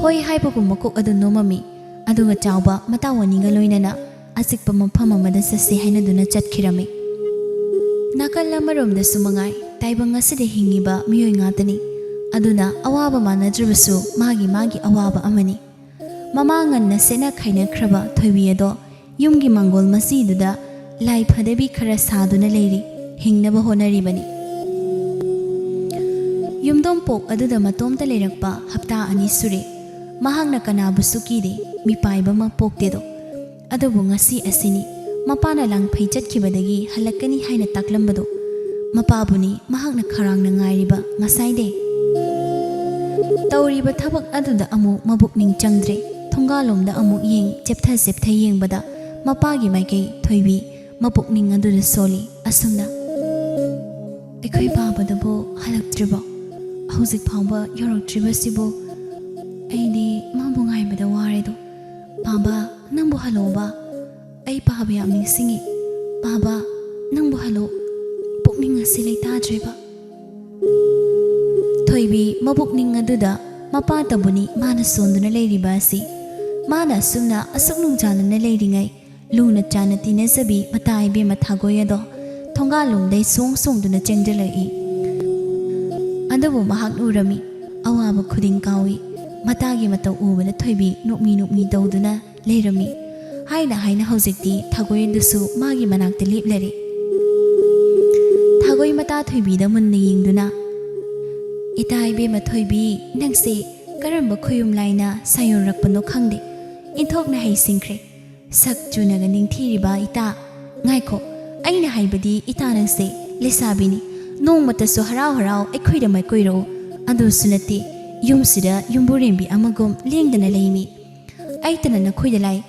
ꯍꯣꯏ ꯍꯥꯏꯕꯒꯨꯝ ꯃꯀꯣꯛ ꯑꯗꯨ ꯅꯣꯝꯃꯝꯃꯤ꯫ ꯑꯗꯨꯒ ꯆꯥꯎꯕ ꯃꯇꯥꯎ ꯑꯅꯤꯒ ꯂꯣꯏꯅꯅ ꯑꯆꯤꯛꯄ ꯃꯐꯝ ꯑꯃꯗ ꯆꯠꯁꯤ ꯍꯥꯏꯅꯗꯨꯅ ꯆꯠꯈꯤꯔꯝꯃꯤ꯫ ꯅꯥꯀꯜ ꯑꯃꯔꯣꯝꯗꯁꯨ ꯃꯉꯥꯏ, ꯇꯥꯏꯕꯪ ꯑꯁꯤꯗ ꯍꯤꯡꯉꯤꯕ ꯃꯤꯑꯣꯏ ꯉꯥꯛꯇꯅꯤ꯫ ꯑꯗꯨꯅ ꯑꯋꯥꯕ ꯃꯥꯟꯅꯗ꯭ꯔꯕꯁꯨ ꯃꯥꯒꯤ ꯃꯥꯒꯤ ꯑꯋꯥꯕ ꯑꯃꯅꯤ꯫ ꯃꯃꯥ ꯉꯟꯅ ꯁꯦꯠꯅ ꯈꯥꯏꯅꯈ꯭ꯔꯕ ꯊꯣꯏꯕꯤ ꯑꯗꯣ ꯌꯨꯝꯒꯤ ꯃꯥꯡꯒꯣꯜ ꯃꯆꯤꯗꯨꯗ ꯂꯥꯏ ꯐꯗꯕꯤ ꯈꯔ ꯁꯥꯗꯨꯅ ꯂꯩꯔꯤ, ꯍꯤꯡꯅꯕ ꯍꯣꯠꯅꯔꯤꯕꯅꯤ꯫ ꯌꯨꯝꯗꯣꯡꯄꯣꯛ ꯑꯗꯨꯗ ꯃꯇꯣꯝꯇ ꯂꯩꯔꯛꯄ ꯍꯞꯇꯥ ꯑꯅꯤ ꯁꯨꯔꯦ꯫ ꯃꯍꯥꯛꯅ ꯀꯅꯥꯕꯨꯁꯨ ꯀꯤꯗꯦ, ꯃꯤꯄꯥꯏꯕ ꯑꯃ ꯄꯣꯛꯇꯦꯗꯣ꯫ ꯑꯗꯨꯕꯨ ꯉꯁꯤ ꯑꯁꯤꯅꯤ, ꯃꯄꯥꯅ ꯂꯥꯡꯐꯩ ꯆꯠꯈꯤꯕꯗꯒꯤ ꯍꯜꯂꯛꯀꯅꯤ ꯍꯥꯏꯅ ꯇꯥꯛꯂꯝꯕꯗꯣ꯫ ꯃꯄꯥꯕꯨꯅꯤ ꯃꯍꯥꯛꯅ ꯈꯧꯔꯥꯡꯅ ꯉꯥꯏꯔꯤꯕ ꯉꯁꯥꯏꯗꯩ꯫ ꯇꯧꯔꯤꯕ ꯊꯕꯛ ꯑꯗꯨꯗ ꯑꯃꯨꯛ ꯃꯕꯨꯛꯅꯤꯡ ꯆꯪꯗ꯭ꯔꯦ꯫ ꯊꯣꯡꯒꯥꯜꯂꯣꯝꯗ ꯑꯃꯨꯛ ꯌꯦꯡ, ꯆꯦꯞꯊ ꯆꯦꯞꯊ ꯌꯦꯡꯕꯗ ꯃꯄꯥꯒꯤ ꯃꯥꯏꯀꯩ ꯊꯣꯏꯕꯤ ꯃꯄꯨꯛꯅꯤꯡ ꯑꯗꯨꯗ ꯁꯣꯜꯂꯤ ꯑꯁꯨꯝꯅ, "ꯑꯩꯈꯣꯏ ꯄꯥꯕꯗꯨꯕꯨ ꯍꯜꯂꯛꯇ꯭ꯔꯤꯕꯣ? ꯍꯧꯖꯤꯛ ꯐꯥꯎꯕ ꯌꯧꯔꯛꯇ꯭ꯔꯤꯕꯁꯤꯕꯨ? ꯑꯩꯗꯤ ꯃꯥꯕꯨ ꯉꯥꯏꯕꯗ ꯋꯥꯔꯦꯗꯣ꯫ ꯄꯥꯕ, ꯅꯪꯕꯨ ꯍꯜꯂꯛꯑꯣꯕ꯫ ꯑꯩ ꯄꯥꯕ ꯌꯥꯝ ꯅꯤꯡꯁꯤꯡꯉꯤ꯫ ꯄꯥꯕ, ꯅꯪꯕꯨ ꯍꯜꯂꯛꯑꯣ꯫ ꯄꯨꯛꯅꯤꯡ ꯑꯁꯤ ꯂꯩꯇꯥꯗ꯭ꯔꯦꯕ꯫" ꯊꯣꯏꯕꯤ ꯃꯕꯨꯛꯅꯤꯡ ꯑꯗꯨꯗ ꯃꯄꯥꯇꯕꯨꯅꯤ ꯃꯥꯅ ꯁꯣꯟꯗꯨꯅ ꯂꯩꯔꯤꯕ ꯑꯁꯤ꯫ ꯃꯥꯅ ꯑꯁꯨꯝꯅ ꯑꯁꯨꯛ ꯅꯨꯡꯖꯥꯅꯅ ꯂꯩꯔꯤꯉꯩ, ꯂꯨꯅ ꯆꯥꯟꯅ ꯇꯤꯟꯅꯖꯕꯤ ꯃꯇꯥ ꯏꯕꯦꯝꯃ ꯊꯥꯒꯣꯏ ꯑꯗꯣ ꯊꯣꯡꯒꯥꯜꯂꯣꯝꯗꯩ ꯁꯣꯡ ꯁꯣꯡꯗꯨꯅ ꯆꯦꯟꯖꯜꯂꯛꯏ꯫ ꯑꯗꯨꯕꯨ ꯃꯍꯥꯛꯅ ꯎꯔꯝꯃꯤ꯫ ꯑꯋꯥꯕ ꯈꯨꯗꯤꯡ ꯀꯥꯎꯏ꯫ ꯃꯇꯥꯒꯤ ꯃꯇꯧ ꯎꯕꯗ ꯊꯣꯏꯕꯤ ꯅꯣꯛꯃꯤ ꯅꯣꯛꯃꯤ ꯇꯧꯗꯨꯅ ꯂꯩꯔꯝꯃꯤ꯫ ꯍꯥꯏꯅ ꯍꯥꯏꯅ ꯍꯧꯖꯤꯛꯇꯤ ꯊꯥꯒꯣꯏ ꯑꯗꯨꯁꯨ ꯃꯥꯒꯤ ꯃꯅꯥꯛꯇ ꯂꯦꯞꯂꯔꯦ꯫ ꯊꯥꯒꯣꯏ ꯃꯇꯥ ꯊꯣꯏꯕꯤꯗ ꯃꯨꯟꯅ ꯌꯦꯡꯗꯨꯅ, "ꯏꯇꯥ ꯏꯕꯦꯝꯃ ꯊꯣꯏꯕꯤ, ꯅꯪꯁꯦ ꯀꯔꯝꯕ ꯈꯨꯌꯨꯝ ꯂꯥꯏꯅ ꯁꯥꯌꯣꯟꯔꯛꯄꯅꯣ ꯈꯪꯗꯦ꯫ ꯏꯟꯊꯣꯛꯅ ꯍꯩꯁꯤꯡꯈ꯭ꯔꯦ꯫ ꯁꯛ ꯆꯨꯅꯒ ꯅꯤꯡꯊꯤꯔꯤꯕ ꯏꯇꯥ꯫ ꯉꯥꯏꯈꯣ, ꯑꯩꯅ ꯍꯥꯏꯕꯗꯤ ꯏꯇꯥ ꯅꯪꯁꯦ ꯂꯩꯁꯥꯕꯤꯅꯤ꯫ ꯅꯣꯡꯃꯇꯁꯨ ꯍꯔꯥꯎ ꯍꯔꯥꯎ ꯑꯩꯈꯣꯏꯗ ꯃꯥꯏꯀꯣꯏꯔꯛꯎ꯫ ꯑꯗꯨꯁꯨ ꯅꯠꯇꯦ, ꯌꯨꯝꯁꯤꯗ ꯌꯨꯝꯕꯨꯔꯦꯝꯕꯤ ꯑꯃꯒꯨꯝ ꯂꯦꯡꯗꯅ ꯂꯩꯃꯤ꯫ ꯑꯩꯇꯅ ꯅꯈꯣꯏꯗ ꯂꯥꯛꯏ꯫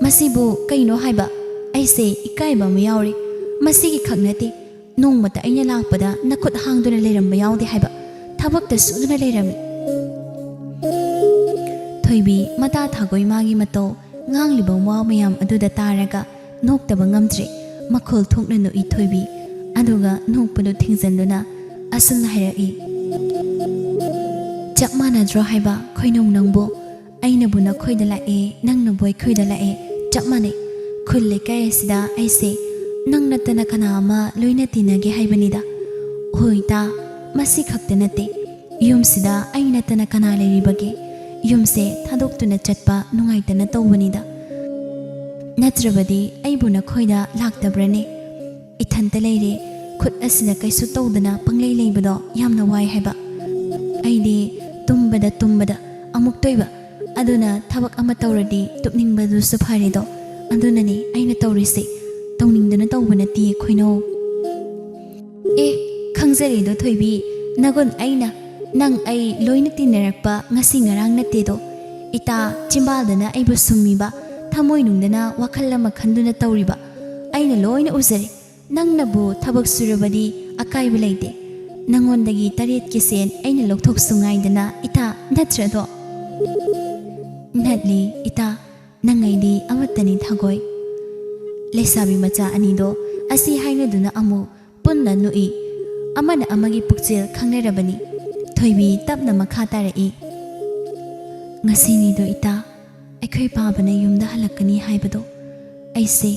ꯃꯁꯤꯕꯨ ꯀꯩꯅꯣ ꯍꯥꯏꯕ? ꯑꯩꯁꯦ ꯏꯀꯥꯏꯕ ꯑꯃ ꯌꯥꯎꯔꯦ꯫ ꯃꯁꯤꯒꯤ ꯈꯛ ꯅꯠꯇꯦ, ꯅꯣꯡꯃꯇ ꯑꯩꯅ ꯂꯥꯛꯄꯗ ꯅꯈꯨꯠ ꯍꯥꯡꯗꯨꯅ ꯂꯩꯔꯝꯕ ꯌꯥꯎꯗꯦ ꯍꯥꯏꯕ꯫ ꯊꯕꯛꯇ ꯁꯨꯗꯨꯅ ꯂꯩꯔꯝꯃꯤ꯫ ꯊꯣꯏꯕꯤ ꯃꯇꯥ ꯊꯥꯒꯣꯏ ꯃꯥꯒꯤ ꯃꯇꯧ, ꯉꯥꯡꯂꯤꯕ ꯋꯥ ꯃꯌꯥꯝ ꯑꯗꯨꯗ ꯇꯥꯔꯒ ꯅꯣꯛꯇꯕ ꯉꯝꯗ꯭ꯔꯦ꯫ ꯃꯈꯣꯜ ꯊꯣꯛꯅ ꯅꯣꯛꯏ ꯊꯣꯏꯕꯤ꯫ ꯑꯗꯨꯒ ꯅꯣꯛꯄꯗꯨ ꯊꯤꯡꯖꯤꯟꯗꯨꯅ ꯑꯁꯨꯝꯅ ꯍꯥꯏꯔꯛꯏ, "ꯆꯞ ꯃꯥꯟꯅꯗ꯭ꯔꯣ ꯍꯥꯏꯕ, ꯈꯣꯏꯅꯧ ꯅꯪꯕꯨ? ꯑꯩꯅꯕꯨ ꯅꯈꯣꯏꯗ ꯂꯥꯛꯑꯦ, ꯅꯪꯅꯕꯨ ꯑꯩꯈꯣꯏꯗ ꯂꯥꯛꯑꯦ, ꯆꯞ ꯃꯥꯟꯅꯩ꯫ ꯈꯨꯜ ꯂꯩꯀꯥꯏ ꯑꯁꯤꯗ ꯑꯩꯁꯦ ꯅꯪ ꯅꯠꯇꯅ ꯀꯅꯥ ꯑꯃ ꯂꯣꯏꯅ ꯇꯤꯟꯅꯒꯦ ꯍꯥꯏꯕꯅꯤꯗ꯫ ꯍꯣꯏ ꯏꯇꯥ, ꯃꯁꯤ ꯈꯛꯇ ꯅꯠꯇꯦ, ꯌꯨꯝꯁꯤꯗ ꯑꯩ ꯅꯠꯇꯅ ꯀꯅꯥ ꯂꯩꯔꯤꯕꯒꯦ? ꯌꯨꯝꯁꯦ ꯊꯥꯗꯣꯛꯇꯨꯅ ꯆꯠꯄ ꯅꯨꯡꯉꯥꯏꯇꯅ ꯇꯧꯕꯅꯤꯗ꯫ ꯅꯠꯇ꯭ꯔꯕꯗꯤ ꯑꯩꯕꯨ ꯅꯈꯣꯏꯗ ꯂꯥꯛꯇꯕ꯭ꯔꯅꯦ? ꯏꯊꯟꯇ ꯂꯩꯔꯦ, ꯈꯨꯠ ꯑꯁꯤꯗ ꯀꯩꯁꯨ ꯇꯧꯗꯅ ꯄꯪꯂꯩ ꯂꯩꯕꯗꯣ ꯌꯥꯝꯅ ꯋꯥꯏ ꯍꯥꯏꯕ꯫ ꯑꯩꯗꯤ ꯇꯨꯝꯕꯗ ꯇꯨꯝꯕꯗ ꯑꯃꯨꯛꯇꯣꯏꯕ꯫ ꯑꯗꯨꯅ ꯊꯕꯛ ꯑꯃ ꯇꯧꯔꯗꯤ ꯇꯨꯞꯅꯤꯡꯕꯗꯨꯁꯨ ꯐꯔꯦꯗꯣ꯫ ꯑꯗꯨꯅꯅꯦ ꯑꯩꯅ ꯇꯧꯔꯤꯁꯦ, ꯇꯧꯅꯤꯡꯗꯅ ꯇꯧꯕ ꯅꯠꯇꯦ ꯈꯣꯏꯅꯧ꯫" "ꯑꯦ, ꯈꯪꯖꯔꯦꯗꯣ ꯊꯣꯏꯕꯤ, ꯅꯒꯨꯟ ꯑꯩꯅ, ꯅꯪ ꯑꯩ ꯂꯣꯏꯅ ꯇꯤꯟꯅꯔꯛꯄ ꯉꯁꯤ ꯉꯔꯥꯡ ꯅꯠꯇꯦꯗꯣ꯫ ꯏꯇꯥ, ꯆꯤꯝꯕꯥꯜꯗꯅ ꯑꯩꯕꯨ ꯁꯨꯝꯃꯤꯕ, ꯊꯃꯣꯏꯅꯨꯡꯗꯅ ꯋꯥꯈꯜ ꯑꯃ ꯈꯟꯗꯨꯅ ꯇꯧꯔꯤꯕ, ꯑꯩꯅ ꯂꯣꯏꯅ ꯎꯖꯔꯦ꯫ ꯅꯪꯅꯕꯨ ꯊꯕꯛ ꯁꯨꯔꯕꯗꯤ ꯑꯀꯥꯏꯕ ꯂꯩꯇꯦ꯫ ꯅꯉꯣꯟꯗꯒꯤ ꯇꯔꯦꯠꯀꯤ ꯁꯦꯟ ꯑꯩꯅ ꯂꯧꯊꯣꯛꯁꯨ ꯉꯥꯏꯗꯅ ꯏꯇꯥ, ꯅꯠꯇ꯭ꯔꯗꯣ?" "ꯅꯠꯂꯤ ꯏꯇꯥ, ꯅꯪ ꯑꯩꯗꯤ ꯑꯃꯠꯇꯅꯤ ꯊꯥꯒꯣꯏ꯫" ꯂꯩꯁꯥꯕꯤ ꯃꯆꯥ ꯑꯅꯤꯗꯣ ꯑꯁꯤ ꯍꯥꯏꯅꯗꯨꯅ ꯑꯃꯨꯛ ꯄꯨꯟꯅ ꯅꯣꯛꯏ꯫ ꯑꯃꯅ ꯑꯃꯒꯤ ꯄꯨꯛꯆꯦꯜ ꯈꯪꯅꯔꯕꯅꯤ꯫ ꯊꯣꯏꯕꯤ ꯇꯞꯅ ꯃꯈꯥ ꯇꯥꯔꯛꯏ, "ꯉꯁꯤꯅꯤꯗꯣ ꯏꯇꯥ, ꯑꯩꯈꯣꯏ ꯄꯥꯕꯅ ꯌꯨꯝꯗ ꯍꯜꯂꯛꯀꯅꯤ ꯍꯥꯏꯕꯗꯣ꯫ ꯑꯩꯁꯦ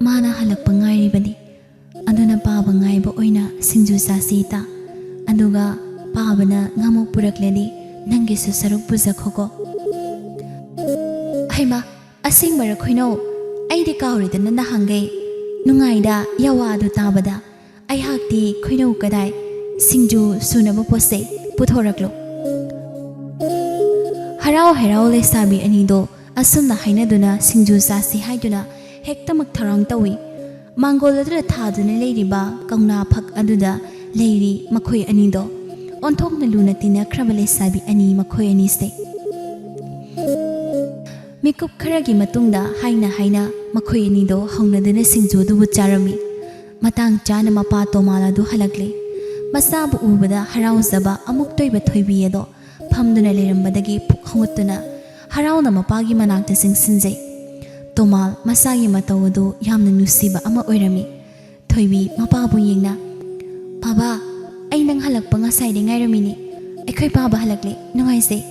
ꯃꯥꯅ ꯍꯜꯂꯛꯄ ꯉꯥꯏꯔꯤꯕꯅꯤ꯫ ꯑꯗꯨꯅ ꯄꯥꯕ ꯉꯥꯏꯕ ꯑꯣꯏꯅ ꯁꯤꯡꯖꯨ ꯆꯥꯁꯤ ꯏꯇꯥ꯫ ꯑꯗꯨꯒ ꯄꯥꯕꯅ ꯉꯥꯃꯨꯛ ꯄꯨꯔꯛꯂꯗꯤ ꯅꯪꯒꯤꯁꯨ ꯁꯔꯨꯛ ꯄꯨꯖꯈꯣꯀꯣ꯫" "ꯍꯩꯃꯥ, ꯑꯁꯦꯡꯕꯔ ꯈꯣꯏꯅꯧ? ꯑꯩꯗꯤ ꯀꯥꯎꯔꯦꯗꯅ ꯅꯍꯥꯟꯈꯩ꯫ ꯅꯨꯡꯉꯥꯏꯗ ꯌꯥꯋꯥꯗꯨ ꯇꯥꯕꯗ꯫ ꯑꯩꯍꯥꯛꯇꯤ ꯈꯣꯏꯅꯧ ꯀꯗꯥꯏ, ꯁꯤꯡꯖꯨ ꯁꯨꯅꯕ ꯄꯣꯠ ꯆꯩ ꯄꯨꯊꯣꯔꯛꯂꯣ꯫" ꯍꯔꯥꯎ ꯍꯔꯥꯎ ꯂꯩꯁꯥꯕꯤ ꯑꯅꯤꯗꯣ ꯑꯁꯨꯝꯅ ꯍꯥꯏꯅꯗꯨꯅ ꯁꯤꯡꯖꯨ ꯆꯥꯁꯤ ꯍꯥꯏꯗꯨꯅ ꯍꯦꯛꯇꯃꯛ ꯊꯧꯔꯥꯡ ꯇꯧꯏ꯫ ꯃꯥꯡꯒꯣꯜ ꯑꯗꯨꯗ ꯊꯥꯗꯨꯅ ꯂꯩꯔꯤꯕ ꯀꯧꯅꯥ ꯐꯛ ꯑꯗꯨꯗ ꯂꯩꯔꯤ ꯃꯈꯣꯏ ꯑꯅꯤꯗꯣ꯫ ꯑꯣꯟꯊꯣꯛꯅ ꯂꯨꯅ ꯇꯤꯟꯅꯈ꯭ꯔꯕ ꯂꯩꯁꯥꯕꯤ ꯑꯅꯤ ꯃꯈꯣꯏ ꯑꯅꯤꯁꯦ꯫ ꯃꯤꯀꯨꯞ ꯈꯔꯒꯤ ꯃꯇꯨꯡꯗ ꯍꯥꯏꯅ ꯍꯥꯏꯅ ꯃꯈꯣꯏ ꯑꯅꯤꯗꯣ ꯍꯧꯅꯗꯨꯅ ꯁꯤꯡꯖꯨ ꯑꯗꯨꯕꯨ ꯆꯥꯔꯝꯃꯤ꯫ ꯃꯇꯥꯡ ꯆꯥꯅ ꯃꯄꯥ ꯇꯣꯃꯥꯜ ꯑꯗꯨ ꯍꯜꯂꯛꯂꯦ꯫ ꯃꯆꯥꯕꯨ ꯎꯕꯗ ꯍꯔꯥꯎꯖꯕ ꯑꯃꯨꯛꯇ ꯑꯣꯏꯕ ꯊꯣꯏꯕꯤ ꯑꯗꯣ ꯐꯝꯗꯨꯅ ꯂꯩꯔꯝꯕꯗꯒꯤ ꯄꯨꯛ ꯍꯧꯒꯠꯇꯨꯅ ꯍꯔꯥꯎꯅ ꯃꯄꯥꯒꯤ ꯃꯅꯥꯛꯇ ꯆꯪꯁꯤꯟꯖꯩ꯫ ꯇꯣꯃꯥꯜ ꯃꯆꯥꯒꯤ ꯃꯇꯧ ꯑꯗꯨ ꯌꯥꯝꯅ ꯅꯨꯡꯁꯤꯕ ꯑꯃ ꯑꯣꯏꯔꯝꯃꯤ꯫ ꯊꯣꯏꯕꯤ ꯃꯄꯥꯕꯨ ꯌꯦꯡꯅ, "ꯕꯥꯕꯥ, ꯑꯩ ꯅꯪ ꯍꯜꯂꯛꯄ ꯉꯁꯥꯏꯗꯩ ꯉꯥꯏꯔꯝꯃꯤꯅꯤ꯫ ꯑꯩꯈꯣꯏ ꯄꯥꯕ ꯍꯜꯂꯛꯂꯦ, ꯅꯨꯡꯉꯥꯏꯖꯩ"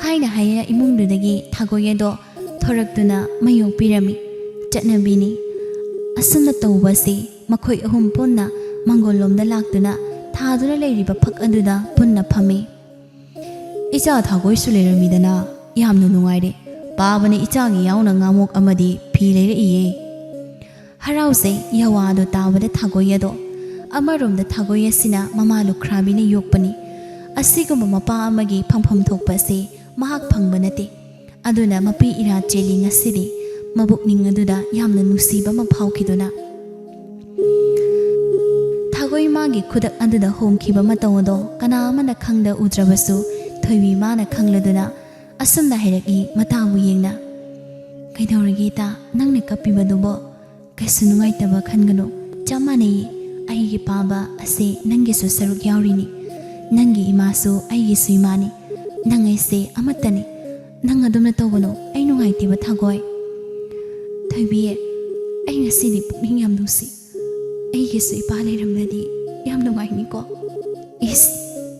ꯍꯥꯏꯅ ꯍꯥꯏꯅ ꯏꯃꯨꯡꯗꯨꯗꯒꯤ ꯊꯥꯒꯣꯏ ꯑꯗꯣ ꯊꯣꯔꯛꯇꯨꯅ ꯃꯌꯣꯛ ꯄꯤꯔꯝꯃꯤ꯫ ꯆꯠꯅꯕꯤꯅꯤ꯫ ꯑꯁꯨꯝꯅ ꯇꯧꯕ ꯑꯁꯤ ꯃꯈꯣꯏ ꯑꯍꯨꯝ ꯄꯨꯟꯅ ꯃꯪꯒꯣꯜꯂꯣꯝꯗ ꯂꯥꯛꯇꯨꯅ ꯊꯥꯗꯨꯅ ꯂꯩꯔꯤꯕ ꯐꯛ ꯑꯗꯨꯗ ꯄꯨꯟꯅ ꯐꯝꯃꯤ꯫ "ꯏꯆꯥ ꯊꯥꯒꯣꯏꯁꯨ ꯂꯩꯔꯝꯃꯤꯗꯅ, ꯌꯥꯝꯅ ꯅꯨꯡꯉꯥꯏꯔꯦ꯫ ꯄꯥꯕꯅ ꯏꯆꯥꯒꯤ ꯌꯥꯎꯅ ꯉꯥꯃꯣꯛ ꯑꯃꯗꯤ ꯐꯤ ꯂꯩꯔꯛꯏꯌꯦ꯫" ꯍꯔꯥꯎꯖꯩ ꯌꯋꯥꯗꯣ ꯇꯥꯕꯗ ꯊꯥꯒꯣꯏ ꯑꯗꯣ꯫ ꯑꯃꯔꯣꯝꯗ ꯊꯥꯒꯣꯏ ꯑꯁꯤꯅ ꯃꯃꯥ ꯂꯨꯈ꯭ꯔꯥꯕꯤꯅ ꯌꯣꯛꯄꯅꯤ꯫ ꯑꯁꯤꯒꯨꯝꯕ ꯃꯄꯥ ꯑꯃꯒꯤ ꯐꯪꯐꯝ ꯊꯣꯛꯄ ꯑꯁꯤ ꯃꯍꯥꯛ ꯐꯪꯕ ꯅꯠꯇꯦ꯫ ꯑꯗꯨꯅ ꯃꯄꯤ ꯏꯔꯥ ꯆꯦꯜꯂꯤ ꯉꯁꯤꯗꯤ ꯃꯕꯨꯛꯅꯤꯡ ꯑꯗꯨꯗ ꯌꯥꯝꯅ ꯅꯨꯡꯁꯤꯕ ꯑꯃ ꯐꯥꯎꯈꯤꯗꯨꯅ꯫ ꯊꯥꯒꯣꯏ ꯃꯥꯒꯤ ꯈꯨꯗꯛ ꯑꯗꯨꯗ ꯍꯣꯡꯈꯤꯕ ꯃꯇꯧ ꯑꯗꯣ ꯀꯅꯥ ꯑꯃꯅ ꯈꯪꯗ ꯎꯗ꯭ꯔꯕꯁꯨ ꯊꯣꯏꯕꯤ ꯃꯥꯅ ꯈꯪꯂꯗꯨꯅ ꯑꯁꯨꯝꯅ ꯍꯥꯏꯔꯛꯏ ꯃꯇꯥꯕꯨ ꯌꯦꯡꯅ꯫ "ꯀꯩꯗꯧꯔꯒꯦ ꯏꯇꯥ, ꯅꯪꯅ ꯀꯞꯄꯤꯕꯗꯨꯕꯣ? ꯀꯩꯁꯨ ꯅꯨꯡꯉꯥꯏꯇꯕ ꯈꯟꯒꯅꯨ꯫ ꯆꯞ ꯃꯥꯟꯅꯩꯌꯦ꯫ ꯑꯩꯒꯤ ꯄꯥꯕ ꯑꯁꯦ ꯅꯪꯒꯤꯁꯨ ꯁꯔꯨꯛ ꯌꯥꯎꯔꯤꯅꯤ꯫ ꯅꯪꯒꯤ ꯏꯃꯥꯁꯨ ꯑꯩꯒꯤꯁꯨ ꯏꯃꯥꯅꯤ꯫ ꯅꯪ ꯑꯩꯁꯦ ꯑꯃꯠꯇꯅꯤ꯫ ꯅꯪ ꯑꯗꯨꯝꯅ ꯇꯧꯒꯅꯨ꯫ ꯑꯩ ꯅꯨꯡꯉꯥꯏꯇꯦꯕ ꯊꯥꯒꯣꯏ꯫" "ꯊꯣꯏꯕꯤ, ꯑꯩ ꯉꯁꯤꯗꯤ ꯄꯨꯛꯅꯤꯡ ꯌꯥꯝ ꯅꯨꯡꯁꯤ꯫ ꯑꯩꯒꯤꯁꯨ ꯏꯄꯥ ꯂꯩꯔꯝꯂꯗꯤ ꯌꯥꯝ ꯅꯨꯡꯉꯥꯏꯅꯤꯀꯣ꯫" "ꯏꯁ,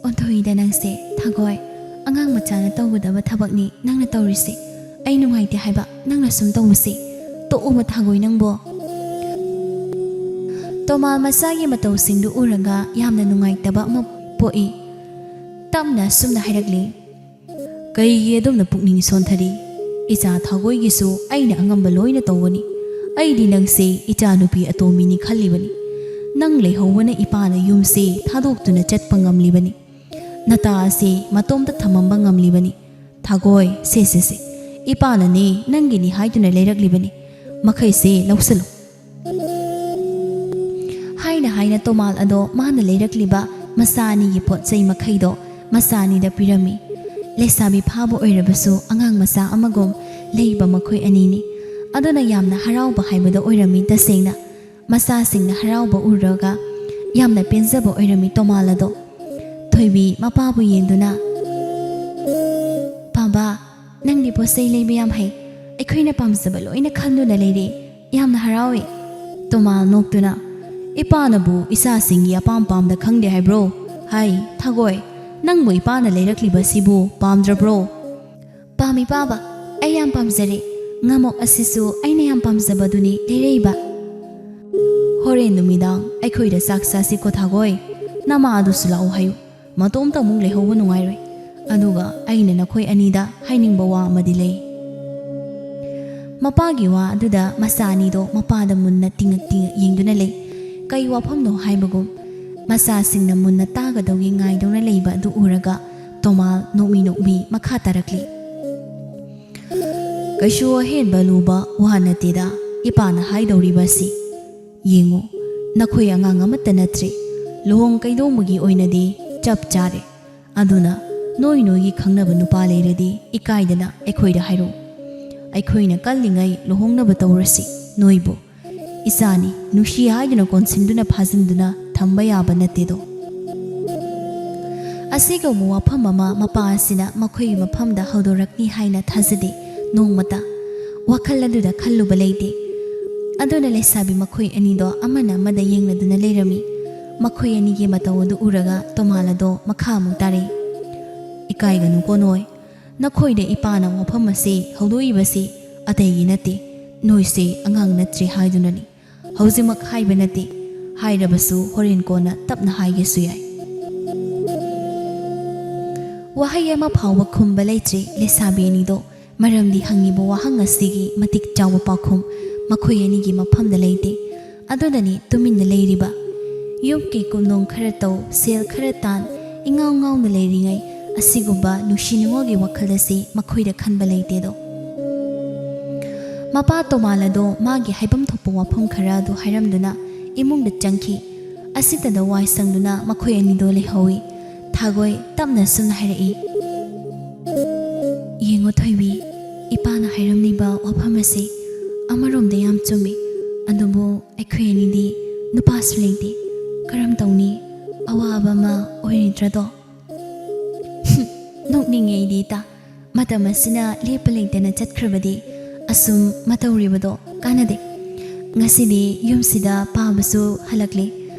ꯑꯣꯟꯊꯣꯛꯏꯗ ꯅꯪꯁꯦ ꯊꯥꯒꯣꯏ꯫ ꯑꯉꯥꯡ ꯃꯆꯥꯅ ꯇꯧꯒꯗꯕ ꯊꯕꯛꯅꯤ ꯅꯪꯅ ꯇꯧꯔꯤꯁꯦ꯫ ꯑꯩ ꯅꯨꯡꯉꯥꯏꯇꯦ ꯍꯥꯏꯕ ꯅꯪꯅ ꯁꯨꯝ ꯇꯧꯕꯁꯦ꯫ ꯇꯣꯛꯑꯣꯕ ꯊꯥꯒꯣꯏ ꯅꯪꯕꯣ꯫" ꯇꯣꯃꯥꯜ ꯃꯆꯥꯒꯤ ꯃꯇꯧꯁꯤꯡꯗꯨ ꯎꯔꯒ ꯌꯥꯝꯅ ꯅꯨꯡꯉꯥꯏꯇꯕ ꯑꯃ ꯄꯣꯛꯏ꯫ ꯇꯞꯅ ꯑꯁꯨꯝꯅ ꯍꯥꯏꯔꯛꯂꯤ, "ꯀꯩꯒꯤ ꯑꯗꯨꯝꯅ ꯄꯨꯛꯅꯤꯡ ꯁꯣꯟꯊꯔꯤ? ꯏꯆꯥ ꯊꯥꯒꯣꯏꯒꯤꯁꯨ ꯑꯩꯅ ꯑꯉꯝꯕ ꯂꯣꯏꯅ ꯇꯧꯒꯅꯤ꯫ ꯑꯩꯗꯤ ꯅꯪꯁꯦ ꯏꯆꯥ ꯅꯨꯄꯤ ꯑꯇꯣꯝꯕꯤꯅꯤ ꯈꯜꯂꯤꯕꯅꯤ꯫ ꯅꯪ ꯂꯩꯍꯧꯕꯅ ꯏꯄꯥꯅ ꯌꯨꯝꯁꯦ ꯊꯥꯗꯣꯛꯇꯨꯅ ꯆꯠꯄ ꯉꯝꯂꯤꯕꯅꯤ꯫ ꯅꯇꯥ ꯑꯁꯤ ꯃꯇꯣꯝꯇ ꯊꯝꯃꯝꯕ ꯉꯝꯂꯤꯕꯅꯤ꯫ ꯊꯥꯒꯣꯏ, ꯁꯦ, ꯁꯦ, ꯁꯦ, ꯏꯄꯥꯅꯅꯦ ꯅꯪꯒꯤꯅꯤ ꯍꯥꯏꯗꯨꯅ ꯂꯩꯔꯛꯂꯤꯕꯅꯤ꯫ ꯃꯈꯩꯁꯦ ꯂꯧꯁꯤꯜꯂꯨ꯫" ꯍꯥꯏꯅ ꯍꯥꯏꯅ ꯇꯣꯃꯥꯜ ꯑꯗꯣ ꯃꯥꯅ ꯂꯩꯔꯛꯂꯤꯕ ꯃꯆꯥ ꯑꯅꯤꯒꯤ ꯄꯣꯠ ꯆꯩ ꯃꯈꯩꯗꯣ ꯃꯆꯥ ꯑꯅꯤꯗ ꯄꯤꯔꯝꯃꯤ꯫ ꯂꯩꯁꯥꯕꯤ ꯐꯥꯕ ꯑꯣꯏꯔꯕꯁꯨ ꯑꯉꯥꯡ ꯃꯆꯥ ꯑꯃꯒꯨꯝ ꯂꯩꯕ ꯃꯈꯣꯏ ꯑꯅꯤꯅꯤ꯫ ꯑꯗꯨꯅ ꯌꯥꯝꯅ ꯍꯔꯥꯎꯕ ꯍꯥꯏꯕꯗꯣ ꯑꯣꯏꯔꯝꯃꯤ꯫ ꯇꯁꯦꯡꯅ ꯃꯆꯥꯁꯤꯡꯅ ꯍꯔꯥꯎꯕ ꯎꯔꯒ ꯌꯥꯝꯅ ꯄꯦꯟꯖꯕ ꯑꯣꯏꯔꯝꯃꯤ ꯇꯣꯃꯥꯜ ꯑꯗꯣ꯫ ꯊꯣꯏꯕꯤ ꯃꯄꯥꯕꯨ ꯌꯦꯡꯗꯨꯅ, "ꯄꯥꯕ, ꯅꯪꯗꯤ ꯄꯣꯠ ꯆꯩ ꯂꯩꯕ ꯌꯥꯝ ꯍꯩ꯫ ꯑꯩꯈꯣꯏꯅ ꯄꯥꯝꯖꯕ ꯂꯣꯏꯅ ꯈꯟꯗꯨꯅ ꯂꯩꯔꯦ꯫ ꯌꯥꯝꯅ ꯍꯔꯥꯎꯏ꯫" ꯇꯣꯃꯥꯜ ꯅꯣꯛꯇꯨꯅ, "ꯏꯄꯥꯅꯕꯨ ꯏꯆꯥꯁꯤꯡꯒꯤ ꯑꯄꯥꯝ ꯄꯥꯝꯗ ꯈꯪꯗꯦ ꯍꯥꯏꯕ꯭ꯔꯣ? ꯍꯥꯏ, ꯊꯥꯒꯣꯏ, ꯅꯪꯕꯨ ꯏꯄꯥꯅ ꯂꯩꯔꯛꯂꯤꯕꯁꯤꯕꯨ ꯄꯥꯝꯗ꯭ꯔꯕ꯭ꯔꯣ?" "ꯄꯥꯝꯃꯤ ꯄꯥꯕ, ꯑꯩ ꯌꯥꯝ ꯄꯥꯝꯖꯔꯦ꯫ ꯉꯥꯃꯣꯛ ꯑꯁꯤꯁꯨ ꯑꯩꯅ ꯌꯥꯝ ꯄꯥꯝꯖꯕꯗꯨꯅꯤ ꯂꯩꯔꯛꯏꯕ꯫" "ꯍꯣꯔꯦꯟ ꯅꯨꯃꯤꯗꯥꯡ ꯑꯩꯈꯣꯏꯗ ꯆꯥꯛ ꯆꯥꯁꯤꯀꯣ ꯊꯥꯒꯣꯏ꯫ ꯅꯃꯥ ꯑꯗꯨꯁꯨ ꯂꯥꯛꯎ ꯍꯥꯏꯌꯨ꯫ ꯃꯇꯣꯝꯇ ꯑꯃꯨꯛ ꯂꯩꯍꯧꯕ ꯅꯨꯡꯉꯥꯏꯔꯣꯏ꯫ ꯑꯗꯨꯒ ꯑꯩꯅ ꯅꯈꯣꯏ ꯑꯅꯤꯗ ꯍꯥꯏꯅꯤꯡꯕ ꯋꯥ ꯑꯃꯗꯤ ꯂꯩ꯫" ꯃꯄꯥꯒꯤ ꯋꯥ ꯑꯗꯨꯗ ꯃꯆꯥ ꯑꯅꯤꯗꯣ ꯃꯄꯥꯗ ꯃꯨꯟꯅ ꯇꯤꯡꯉꯛ ꯇꯤꯡꯉꯛ ꯌꯦꯡꯗꯨꯅ ꯂꯩ꯫ ꯀꯩ ꯋꯥꯐꯝꯅꯣ ꯍꯥꯏꯕꯒꯨꯝ ꯃꯆꯥꯁꯤꯡꯅ ꯃꯨꯟꯅ ꯇꯥꯒꯗꯧꯒꯤ ꯉꯥꯏꯗꯨꯅ ꯂꯩꯕ ꯑꯗꯨ ꯎꯔꯒ ꯇꯣꯃꯥꯜ ꯅꯣꯛꯃꯤ ꯅꯣꯛꯃꯤ ꯃꯈꯥ ꯇꯥꯔꯛꯂꯤ꯫ "ꯀꯩꯁꯨ ꯑꯍꯦꯟꯕ ꯂꯨꯕ ꯋꯥ ꯅꯠꯇꯦꯗ ꯏꯄꯥꯅ ꯍꯥꯏꯗꯧꯔꯤꯕꯁꯤ꯫ ꯌꯦꯡꯉꯨ, ꯅꯈꯣꯏ ꯑꯉꯥꯡ ꯑꯃꯠꯇ ꯅꯠꯇ꯭ꯔꯦ꯫ ꯂꯨꯍꯣꯡ ꯀꯩꯗꯣꯡꯕꯒꯤ ꯑꯣꯏꯅꯗꯤ ꯆꯞ ꯆꯥꯔꯦ꯫ ꯑꯗꯨꯅ ꯅꯣꯏ ꯅꯣꯏꯒꯤ ꯈꯪꯅꯕ ꯅꯨꯄꯥ ꯂꯩꯔꯗꯤ ꯏꯀꯥꯏꯗꯅ ꯑꯩꯈꯣꯏꯗ ꯍꯥꯏꯔꯛꯎ꯫ ꯑꯩꯈꯣꯏꯅ ꯀꯜꯂꯤꯉꯩ ꯂꯨꯍꯣꯡꯅꯕ ꯇꯧꯔꯁꯤ꯫ ꯅꯣꯏꯕꯨ ꯏꯆꯥꯅꯤ, ꯅꯨꯡꯁꯤ ꯍꯥꯏꯗꯨꯅ ꯀꯣꯟꯁꯤꯟꯗꯨꯅ ꯐꯥꯖꯤꯟꯗꯨꯅ ꯊꯝꯕ ꯌꯥꯕ ꯅꯠꯇꯦꯗꯣ꯫" ꯑꯁꯤꯒꯨꯝꯕ ꯋꯥꯐꯝ ꯑꯃ ꯃꯄꯥ ꯑꯁꯤꯅ ꯃꯈꯣꯏꯒꯤ ꯃꯐꯝꯗ ꯍꯧꯗꯣꯔꯛꯅꯤ ꯍꯥꯏꯅ ꯊꯥꯖꯗꯦ꯫ ꯅꯣꯡꯃꯇ ꯋꯥꯈꯜ ꯑꯗꯨꯗ ꯈꯜꯂꯨꯕ ꯂꯩꯇꯦ꯫ ꯑꯗꯨꯅ ꯂꯩꯁꯥꯕꯤ ꯃꯈꯣꯏ ꯑꯅꯤꯗꯣ ꯑꯃꯅ ꯑꯃꯗ ꯌꯦꯡꯅꯗꯨꯅ ꯂꯩꯔꯝꯃꯤ꯫ ꯃꯈꯣꯏ ꯑꯅꯤꯒꯤ ꯃꯇꯧ ꯑꯗꯨ ꯎꯔꯒ ꯇꯣꯃꯥꯜ ꯑꯗꯣ ꯃꯈꯥ ꯑꯃꯨꯛ ꯇꯥꯔꯛꯏ꯫ "ꯏꯀꯥꯏꯒꯅꯨꯀꯣ ꯅꯣꯏ꯫ ꯅꯈꯣꯏꯗ ꯏꯄꯥꯅ ꯋꯥꯐꯝ ꯑꯁꯤ ꯍꯧꯗꯣꯛꯏꯕꯁꯤ ꯑꯇꯩꯒꯤ ꯅꯠꯇꯦ, ꯅꯣꯏꯁꯦ ꯑꯉꯥꯡ ꯅꯠꯇ꯭ꯔꯦ ꯍꯥꯏꯗꯨꯅꯅꯤ꯫ ꯍꯧꯖꯤꯛꯃꯛ ꯍꯥꯏꯕ ꯅꯠꯇꯦ, ꯍꯥꯏꯔꯕꯁꯨ ꯍꯣꯔꯦꯟ ꯀꯣꯟꯅ ꯇꯞꯅ ꯍꯥꯏꯒꯦꯁꯨ ꯌꯥꯏ꯫" ꯋꯥꯍꯩ ꯑꯃ ꯐꯥꯎꯕ ꯈꯨꯝꯕ ꯂꯩꯇ꯭ꯔꯦ ꯂꯩꯁꯥꯕꯤ ꯑꯅꯤꯗꯣ꯫ ꯃꯔꯝꯗꯤ ꯍꯪꯉꯤꯕ ꯋꯥꯍꯪ ꯑꯁꯤꯒꯤ ꯃꯇꯤꯛ ꯆꯥꯎꯕ ꯄꯥꯎꯈꯨꯝ ꯃꯈꯣꯏ ꯑꯅꯤꯒꯤ ꯃꯐꯝꯗ ꯂꯩꯇꯦ꯫ ꯑꯗꯨꯅꯅꯤ ꯇꯨꯃꯤꯟꯅ ꯂꯩꯔꯤꯕ꯫ ꯌꯨꯝꯒꯤ ꯀꯨꯞꯅꯣꯝ ꯈꯔ ꯇꯧ, ꯁꯦꯜ ꯈꯔ ꯇꯥꯟ, ꯏꯉꯥꯎ ꯉꯥꯎꯅ ꯂꯩꯔꯤꯉꯩ ꯑꯁꯤꯒꯨꯝꯕ ꯅꯨꯡꯁꯤ ꯅꯨꯡꯉꯣꯜꯒꯤ ꯋꯥꯈꯜ ꯑꯁꯤ ꯃꯈꯣꯏꯗ ꯈꯟꯕ ꯂꯩꯇꯦꯗꯣ꯫ ꯃꯄꯥ ꯇꯣꯃꯥꯜ ꯑꯗꯣ ꯃꯥꯒꯤ ꯍꯥꯏꯐꯝ ꯊꯣꯛꯄ ꯋꯥꯐꯝ ꯈꯔ ꯑꯗꯨ ꯍꯥꯏꯔꯝꯗꯨꯅ ꯏꯃꯨꯡꯗ ꯆꯪꯈꯤ꯫ ꯑꯁꯤꯇꯗ ꯋꯥꯏ ꯁꯪꯗꯨꯅ ꯃꯈꯣꯏ ꯑꯅꯤꯗꯣ ꯂꯩꯍꯧꯏ꯫ ꯊꯥꯒꯣꯏ ꯇꯞꯅ ꯁꯨꯝꯅ ꯍꯥꯏꯔꯛꯏ, "ꯌꯦꯡꯉꯣ ꯊꯣꯏꯕꯤ, ꯏꯄꯥꯅ ꯍꯥꯏꯔꯝꯂꯤꯕ ꯋꯥꯐꯝ ꯑꯁꯤ ꯑꯃꯔꯣꯝꯗ ꯌꯥꯝ ꯆꯨꯝꯃꯤ꯫ ꯑꯗꯨꯕꯨ ꯑꯩꯈꯣꯏ ꯑꯅꯤꯗꯤ ꯅꯨꯄꯥꯁꯨ ꯂꯩꯇꯦ, ꯀꯔꯝ ꯇꯧꯅꯤ? ꯑꯋꯥꯕ ꯑꯃ ꯑꯣꯏꯔꯣꯏꯗ꯭ꯔꯗꯣ?" "ꯅꯣꯛꯅꯤꯡꯉꯦ ꯑꯩꯗꯤ ꯏꯇꯥ꯫ ꯃꯇꯝ ꯑꯁꯤꯅ ꯂꯦꯞꯄ ꯂꯩꯇꯅ ꯆꯠꯈ꯭ꯔꯕꯗꯤ ꯑꯁꯨꯝ ꯃꯇꯧꯔꯤꯕꯗꯣ ꯀꯥꯟꯅꯗꯦ꯫ ꯉꯁꯤꯗꯤ ꯌꯨꯝꯁꯤꯗ ꯄꯥꯕꯁꯨ ꯍꯜꯂꯛꯂꯦ,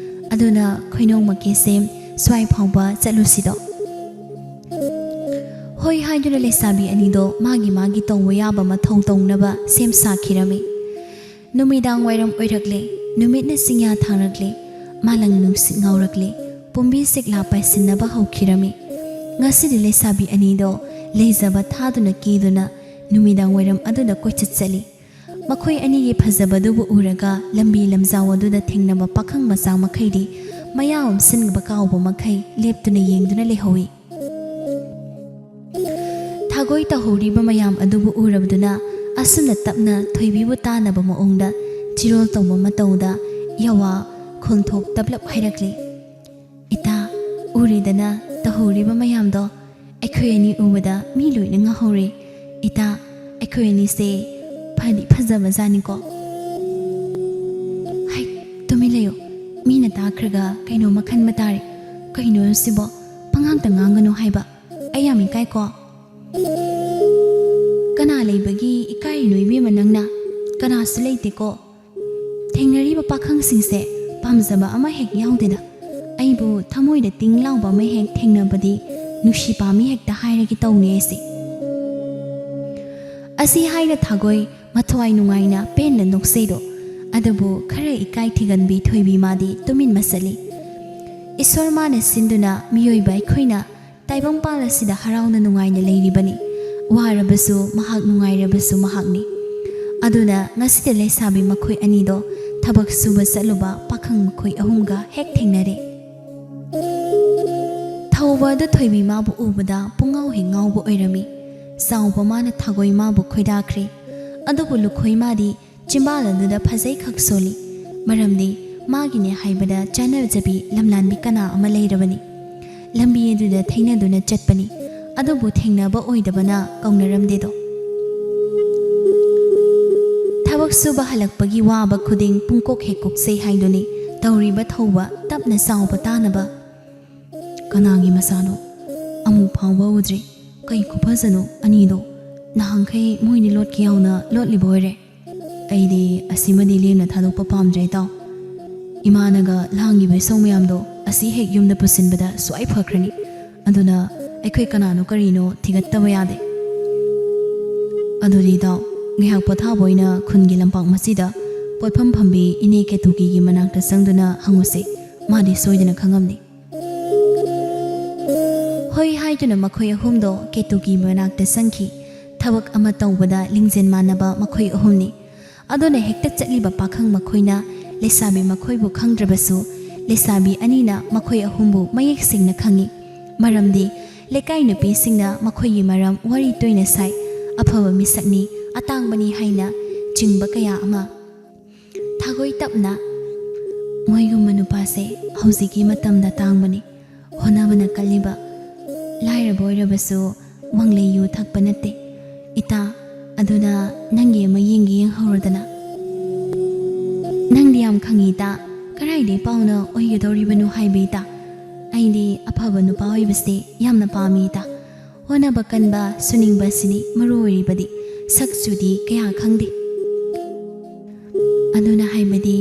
ꯑꯗꯨꯅ ꯈꯣꯏꯅꯧ ꯃꯀꯦꯁꯦ ꯁ꯭ꯋꯥꯏ ꯐꯥꯎꯕ ꯆꯠꯂꯨꯁꯤꯗꯣ?" ꯍꯣꯏ ꯍꯥꯏꯗꯨꯅ ꯂꯩꯁꯥꯕꯤ ꯑꯅꯤꯗꯣ ꯃꯥꯒꯤ ꯃꯥꯒꯤ ꯇꯧꯕ ꯌꯥꯕ ꯃꯊꯧ ꯇꯧꯅꯕ ꯁꯦꯝ ꯁꯥꯈꯤꯔꯝꯃꯤ꯫ ꯅꯨꯃꯤꯗꯥꯡ ꯋꯥꯏꯔꯝ ꯑꯣꯏꯔꯛꯂꯦ, ꯅꯨꯃꯤꯠꯅ ꯆꯤꯡꯌꯥ ꯊꯥꯡꯂꯛꯂꯦ, ꯃꯥꯂꯪ ꯅꯨꯡꯁꯤꯠ ꯉꯥꯎꯔꯛꯂꯦ, ꯄꯨꯝꯕꯤ ꯁꯤꯛꯂꯥ ꯄꯥꯏꯁꯤꯟꯅꯕ ꯍꯧꯈꯤꯔꯝꯃꯤ꯫ ꯉꯁꯤꯗꯤ ꯂꯩꯁꯥꯕꯤ ꯑꯅꯤꯗꯣ ꯂꯩꯖꯕ ꯊꯥꯗꯨꯅ ꯀꯦꯗꯨꯅ ꯅꯨꯃꯤꯗꯥꯡ ꯋꯥꯏꯔꯝ ꯑꯗꯨꯗ ꯀꯣꯏꯆꯠ ꯆꯠꯂꯤ꯫ ꯃꯈꯣꯏ ꯑꯅꯤꯒꯤ ꯐꯖꯕꯗꯨꯕꯨ ꯎꯔꯒ ꯂꯝꯕꯤ ꯂꯝꯖꯥꯎ ꯑꯗꯨꯗ ꯊꯦꯡꯅꯕ ꯄꯥꯈꯪ ꯃꯆꯥ ꯃꯈꯩꯗꯤ ꯃꯌꯥ ꯑꯣꯝꯁꯤꯟꯕ ꯀꯥꯎꯕ ꯃꯈꯩ ꯂꯦꯞꯇꯨꯅ ꯌꯦꯡꯗꯨꯅ ꯂꯩꯍꯧꯏ꯫ ꯊꯥꯒꯣꯏ ꯇꯧꯍꯧꯔꯤꯕ ꯃꯌꯥꯝ ꯑꯗꯨꯕꯨ ꯎꯔꯕꯗꯨꯅ ꯑꯁꯨꯝꯅ ꯇꯞꯅ ꯊꯣꯏꯕꯤꯕꯨ ꯇꯥꯅꯕ ꯃꯑꯣꯡꯗ ꯆꯤꯔꯣꯜ ꯇꯧꯕ ꯃꯇꯧꯗ ꯌꯥꯋꯥ ꯈꯣꯟꯊꯣꯛ ꯇꯞꯂꯞ ꯍꯥꯏꯔꯛꯂꯤ꯫ "ꯏꯇꯥ, ꯎꯔꯦꯗꯅ ꯇꯧꯍꯧꯔꯤꯕ ꯃꯌꯥꯝꯗꯣ? ꯑꯩꯈꯣꯏ ꯑꯅꯤ ꯎꯕꯗ ꯃꯤ ꯂꯣꯏꯅ ꯉꯥꯎꯍꯧꯔꯦ꯫ ꯏꯇꯥ, ꯑꯩꯈꯣꯏ ꯑꯅꯤꯁꯦ ꯐꯗꯤ ꯐꯖꯕꯖꯥꯠꯅꯤꯀꯣ?" "ꯍꯩ, ꯇꯨꯃꯤꯟ ꯂꯩꯌꯨ꯫ ꯃꯤꯅ ꯇꯥꯈ꯭ꯔꯒ ꯀꯩꯅꯣꯝꯃ ꯈꯟꯕ ꯇꯥꯔꯦ꯫ ꯀꯩꯅꯣ ꯁꯤꯕꯣ? ꯄꯉꯥꯡꯇ ꯉꯥꯡꯒꯅꯨ ꯍꯥꯏꯕ꯫ ꯑꯩ ꯌꯥꯝ ꯏꯀꯥꯏꯀꯣ?" "ꯀꯅꯥ ꯂꯩꯕꯒꯤ ꯏꯀꯥꯏꯔꯤꯅꯣ ꯏꯕꯦꯝꯃ ꯅꯪꯅ? ꯀꯅꯥꯁꯨ ꯂꯩꯇꯦꯀꯣ꯫ ꯊꯦꯡꯅꯔꯤꯕ ꯄꯥꯈꯪꯁꯤꯡꯁꯦ ꯄꯥꯝꯖꯕ ꯑꯃ ꯍꯦꯛ ꯌꯥꯎꯗꯦꯗ꯫ ꯑꯩꯕꯨ ꯊꯃꯣꯏꯗ ꯇꯤꯡ ꯂꯥꯎꯕ ꯑꯃ ꯍꯦꯛ ꯊꯦꯡꯅꯕꯗꯤ ꯅꯨꯡꯁꯤ ꯄꯥꯝꯃꯤ ꯍꯦꯛꯇ ꯍꯥꯏꯔꯒꯦ ꯇꯧꯅꯦ ꯑꯩꯁꯦ꯫" ꯑꯁꯤ ꯍꯥꯏꯅ ꯊꯥꯒꯣꯏ ꯃꯊ꯭ꯋꯥꯏ ꯅꯨꯡꯉꯥꯏꯅ ꯄꯦꯟꯅ ꯅꯣꯛꯆꯩꯗꯣ꯫ ꯑꯗꯨꯕꯨ ꯈꯔ ꯏꯀꯥꯏ ꯊꯤꯒꯟꯕꯤ ꯊꯣꯏꯕꯤ ꯃꯥꯗꯤ ꯇꯨꯃꯤꯟ ꯃꯆꯠꯂꯤ꯫ ꯏꯁꯣꯔ ꯃꯥꯅ ꯁꯤꯟꯗꯨꯅ ꯃꯤꯑꯣꯏꯕ ꯑꯩꯈꯣꯏꯅ ꯇꯥꯏꯕꯪꯄꯥꯜ ꯑꯁꯤꯗ ꯍꯔꯥꯎꯅ ꯅꯨꯡꯉꯥꯏꯅ ꯂꯩꯔꯤꯕꯅꯤ꯫ ꯋꯥꯔꯕꯁꯨ ꯃꯍꯥꯛ, ꯅꯨꯡꯉꯥꯏꯔꯕꯁꯨ ꯃꯍꯥꯛꯅꯤ꯫ ꯑꯗꯨꯅ ꯉꯁꯤꯗ ꯂꯩꯁꯥꯕꯤ ꯃꯈꯣꯏ ꯑꯅꯤꯗꯣ ꯊꯕꯛ ꯁꯨꯕ ꯆꯠꯂꯨꯕ ꯄꯥꯈꯪ ꯃꯈꯣꯏ ꯑꯍꯨꯝꯒ ꯍꯦꯛ ꯊꯦꯡꯅꯔꯦ꯫ ꯊꯧꯕ ꯑꯗꯨ ꯊꯣꯏꯕꯤ ꯃꯥꯕꯨ ꯎꯕꯗ ꯄꯨꯡꯉꯥꯎ ꯍꯦꯛ ꯉꯥꯎꯕ ꯑꯣꯏꯔꯝꯃꯤ꯫ ꯆꯥꯎꯕ ꯃꯥꯅ ꯊꯥꯒꯣꯏ ꯃꯥꯕꯨ ꯈꯣꯏꯗꯥꯈ꯭ꯔꯦ꯫ ꯑꯗꯨꯕꯨ ꯂꯨꯈꯣꯏ ꯃꯥꯗꯤ ꯆꯤꯝꯕꯥꯜ ꯑꯗꯨꯗ ꯐꯖꯩ ꯈꯛ ꯁꯣꯜꯂꯤ꯫ ꯃꯔꯝꯗꯤ ꯃꯥꯒꯤꯅꯦ ꯍꯥꯏꯕꯗ ꯆꯥꯟꯅꯖꯕꯤ ꯂꯝꯂꯥꯟꯕꯤ ꯀꯅꯥ ꯑꯃ ꯂꯩꯔꯕꯅꯤ꯫ ꯂꯝꯕꯤ ꯑꯗꯨꯗ ꯊꯩꯅꯗꯨꯅ ꯆꯠꯄꯅꯤ꯫ ꯑꯗꯨꯕꯨ ꯊꯦꯡꯅꯕ ꯑꯣꯏꯗꯕꯅ ꯀꯧꯅꯔꯝꯗꯦꯗꯣ꯫ ꯊꯕꯛ ꯁꯨꯕ ꯍꯜꯂꯛꯄꯒꯤ ꯋꯥꯕ ꯈꯨꯗꯤꯡ ꯄꯨꯡꯀꯣꯛ ꯍꯦꯛ ꯀꯣꯛꯆꯩ ꯍꯥꯏꯗꯨꯅꯤ ꯇꯧꯔꯤꯕ ꯊꯧꯕ ꯇꯞꯅ ꯆꯥꯎꯕ ꯇꯥꯅꯕ꯫ ꯀꯅꯥꯒꯤ ꯃꯆꯥꯅꯣ? ꯑꯃꯨꯛ ꯐꯥꯎꯕ ꯎꯗ꯭ꯔꯤ꯫ ꯀꯩ ꯈꯨꯐꯖꯅꯣ ꯑꯅꯤꯗꯣ? ꯅꯍꯥꯟꯈꯩ ꯃꯣꯏꯅꯤ ꯂꯣꯠꯈꯤ ꯌꯥꯎꯅ ꯂꯣꯠꯂꯤꯕ ꯑꯣꯏꯔꯦ꯫ ꯑꯩꯗꯤ ꯑꯁꯤꯃꯗꯤ ꯂꯦꯝꯅ ꯊꯥꯗꯣꯛꯄ ꯄꯥꯝꯗ꯭ꯔꯦ, ꯏꯇꯥꯎ꯫ ꯏꯃꯥꯅꯒ ꯂꯥꯡꯉꯤꯕ ꯏꯁꯧ ꯃꯌꯥꯝꯗꯣ ꯑꯁꯤ ꯍꯦꯛ ꯌꯨꯝꯗ ꯄꯨꯁꯤꯟꯕꯗ ꯁ꯭ꯋꯥꯏ ꯐꯈ꯭ꯔꯅꯤ꯫ ꯑꯗꯨꯅ ꯑꯩꯈꯣꯏ ꯀꯅꯥꯅꯣ ꯀꯔꯤꯅꯣ ꯊꯤꯒꯠꯇꯕ ꯌꯥꯗꯦ꯫ ꯑꯗꯨꯗꯤ ꯏꯇꯥꯎ, ꯉꯥꯏꯍꯥꯛ ꯄꯣꯊꯥꯕ ꯑꯣꯏꯅ ꯈꯨꯟꯒꯤ ꯂꯝꯄꯥꯛ ꯃꯆꯤꯗ ꯄꯣꯠꯐꯝ ꯐꯝꯕꯤ ꯏꯅꯦ ꯀꯦꯇꯨꯀꯤꯒꯤ ꯃꯅꯥꯛꯇ ꯆꯪꯗꯨꯅ ꯍꯪꯉꯨꯁꯦ꯫ ꯃꯥꯗꯤ ꯁꯣꯏꯗꯅ ꯈꯪꯉꯝꯅꯤ꯫ ꯍꯣꯏ ꯍꯥꯏꯗꯨꯅ ꯃꯈꯣꯏ ꯑꯍꯨꯝꯗꯣ ꯀꯦꯇꯨꯀꯤ ꯃꯅꯥꯛꯇ ꯆꯪꯈꯤ꯫ ꯊꯕꯛ ꯑꯃ ꯇꯧꯕꯗ ꯂꯤꯡꯖꯦꯜ ꯃꯥꯟꯅꯕ ꯃꯈꯣꯏ ꯑꯍꯨꯝꯅꯤ꯫ ꯑꯗꯨꯅ ꯍꯦꯛꯇ ꯆꯠꯂꯤꯕ ꯄꯥꯈꯪ ꯃꯈꯣꯏꯅ ꯂꯩꯁꯥꯕꯤ ꯃꯈꯣꯏꯕꯨ ꯈꯪꯗ꯭ꯔꯕꯁꯨ, ꯂꯩꯁꯥꯕꯤ ꯑꯅꯤꯅ ꯃꯈꯣꯏ ꯑꯍꯨꯝꯕꯨ ꯃꯌꯦꯛ ꯁꯦꯡꯅ ꯈꯪꯏ꯫ ꯃꯔꯝꯗꯤ ꯂꯩꯀꯥꯏ ꯅꯨꯄꯤꯁꯤꯡꯅ ꯃꯈꯣꯏꯒꯤ ꯃꯔꯝ ꯋꯥꯔꯤ ꯇꯣꯏꯅ ꯁꯥꯏ꯫ ꯑꯐꯕ ꯃꯤꯁꯛꯅꯤ, ꯑꯇꯥꯡꯕꯅꯤ ꯍꯥꯏꯅ ꯆꯤꯡꯕ ꯀꯌꯥ ꯑꯃ꯫ ꯊꯥꯒꯣꯏ ꯇꯞꯅ, ꯃꯣꯏꯒꯨꯝꯕ ꯅꯨꯄꯥꯁꯦ ꯍꯧꯖꯤꯛꯀꯤ ꯃꯇꯝꯗ ꯇꯥꯡꯕꯅꯤ꯫ ꯍꯣꯠꯅꯕꯅ ꯀꯜꯂꯤꯕ, ꯂꯥꯏꯔꯕ ꯑꯣꯏꯔꯕꯁꯨ ꯋꯥꯡꯂꯩ ꯌꯨ ꯊꯛꯄ ꯅꯠꯇꯦ꯫ ꯏꯇꯥ, ꯑꯗꯨꯅ ꯅꯪꯒꯤ ꯑꯃ ꯌꯦꯡꯒꯦ ꯌꯦꯡꯍꯧꯔꯗꯅ꯫ ꯅꯪꯗꯤ ꯌꯥꯝ ꯈꯪꯉꯤ ꯏꯇꯥ, ꯀꯔꯥꯏꯗꯩ ꯄꯥꯎꯅ ꯑꯣꯏꯒꯗꯧꯔꯤꯕꯅꯣ ꯍꯥꯏꯕ ꯏꯇꯥ꯫ ꯑꯩꯗꯤ ꯑꯐꯕ ꯅꯨꯄꯥ ꯑꯣꯏꯕꯁꯦ ꯌꯥꯝꯅ ꯄꯥꯝꯃꯤ ꯏꯇꯥ꯫ ꯍꯣꯠꯅꯕ ꯀꯟꯕ, ꯁꯨꯅꯤꯡꯕ ꯑꯁꯤꯅꯤ ꯃꯔꯨ ꯑꯣꯏꯔꯤꯕꯗꯤ꯫ ꯁꯛ ꯆꯨꯗꯤ ꯀꯌꯥ ꯈꯪꯗꯦ꯫ ꯑꯗꯨꯅ ꯍꯥꯏꯕꯗꯤ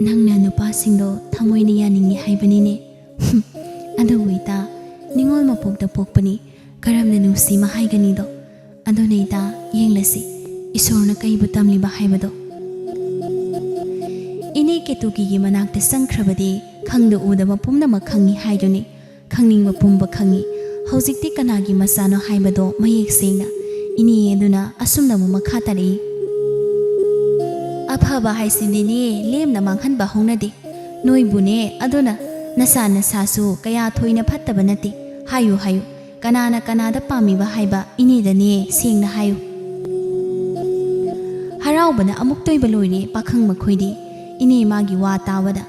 ꯅꯪꯅ ꯅꯨꯄꯥꯁꯤꯡꯗꯣ ꯊꯃꯣꯏꯅ ꯌꯥꯅꯤꯡꯉꯤ ꯍꯥꯏꯕꯅꯤꯅꯦ꯫ ꯑꯗꯨꯕꯨ ꯏꯇꯥ, ꯅꯤꯉꯣꯜ ꯃꯄꯣꯛꯇ ꯄꯣꯛꯄꯅꯤ, ꯀꯔꯝꯅ ꯅꯨꯡꯁꯤꯃ ꯍꯥꯏꯒꯅꯤꯗꯣ? ꯑꯗꯨꯅ ꯏꯇꯥ, ꯌꯦꯡꯂꯁꯤ, ꯏꯁꯣꯔꯅ ꯀꯩꯕꯨ ꯇꯝꯂꯤꯕ ꯍꯥꯏꯕꯗꯣ꯫ ꯏꯅꯦ ꯀꯦꯇꯨꯀꯤꯒꯤ ꯃꯅꯥꯛꯇ ꯆꯪꯈ꯭ꯔꯕꯗꯤ ꯈꯪꯗ ꯎꯗꯕ ꯄꯨꯝꯅꯃꯛ ꯈꯪꯉꯤ ꯍꯥꯏꯗꯨꯅꯤ꯫ ꯈꯪꯅꯤꯡꯕ ꯄꯨꯝꯕ ꯈꯪꯉꯤ꯫ ꯍꯧꯖꯤꯛꯇꯤ ꯀꯅꯥꯒꯤ ꯃꯆꯥꯅꯣ ꯍꯥꯏꯕꯗꯣ ꯃꯌꯦꯛ ꯁꯦꯡꯅ ꯏꯅꯦ ꯑꯗꯨꯅ ꯑꯁꯨꯝꯅ ꯑꯃꯨꯛ ꯃꯈꯥ ꯇꯥꯔꯛꯏ꯫ ꯑꯐꯕ ꯍꯥꯏꯁꯤꯗꯤꯅꯦ ꯂꯦꯝꯅ ꯃꯥꯡꯍꯟꯕ ꯍꯧꯅꯗꯦ꯫ ꯅꯣꯏꯕꯨꯅꯦ ꯑꯗꯨꯅ ꯅꯁꯥ ꯅꯁꯥꯁꯨ ꯀꯌꯥ ꯊꯣꯏꯅ ꯐꯠꯇꯕ ꯅꯠꯇꯦ꯫ ꯍꯥꯏꯌꯨ ꯍꯥꯏꯌꯨ, ꯀꯅꯥꯅ ꯀꯅꯥꯗ ꯄꯥꯝꯃꯤꯕ ꯍꯥꯏꯕ ꯏꯅꯦꯗꯅꯦ ꯁꯦꯡꯅ ꯍꯥꯏꯌꯨ꯫ ꯍꯔꯥꯎꯕꯅ ꯑꯃꯨꯛꯇꯣꯏꯕ ꯂꯣꯏꯔꯦ ꯄꯥꯈꯪ ꯃꯈꯣꯏꯗꯤ꯫ ꯏꯅꯦ ꯃꯥꯒꯤ ꯋꯥ ꯇꯥꯕꯗ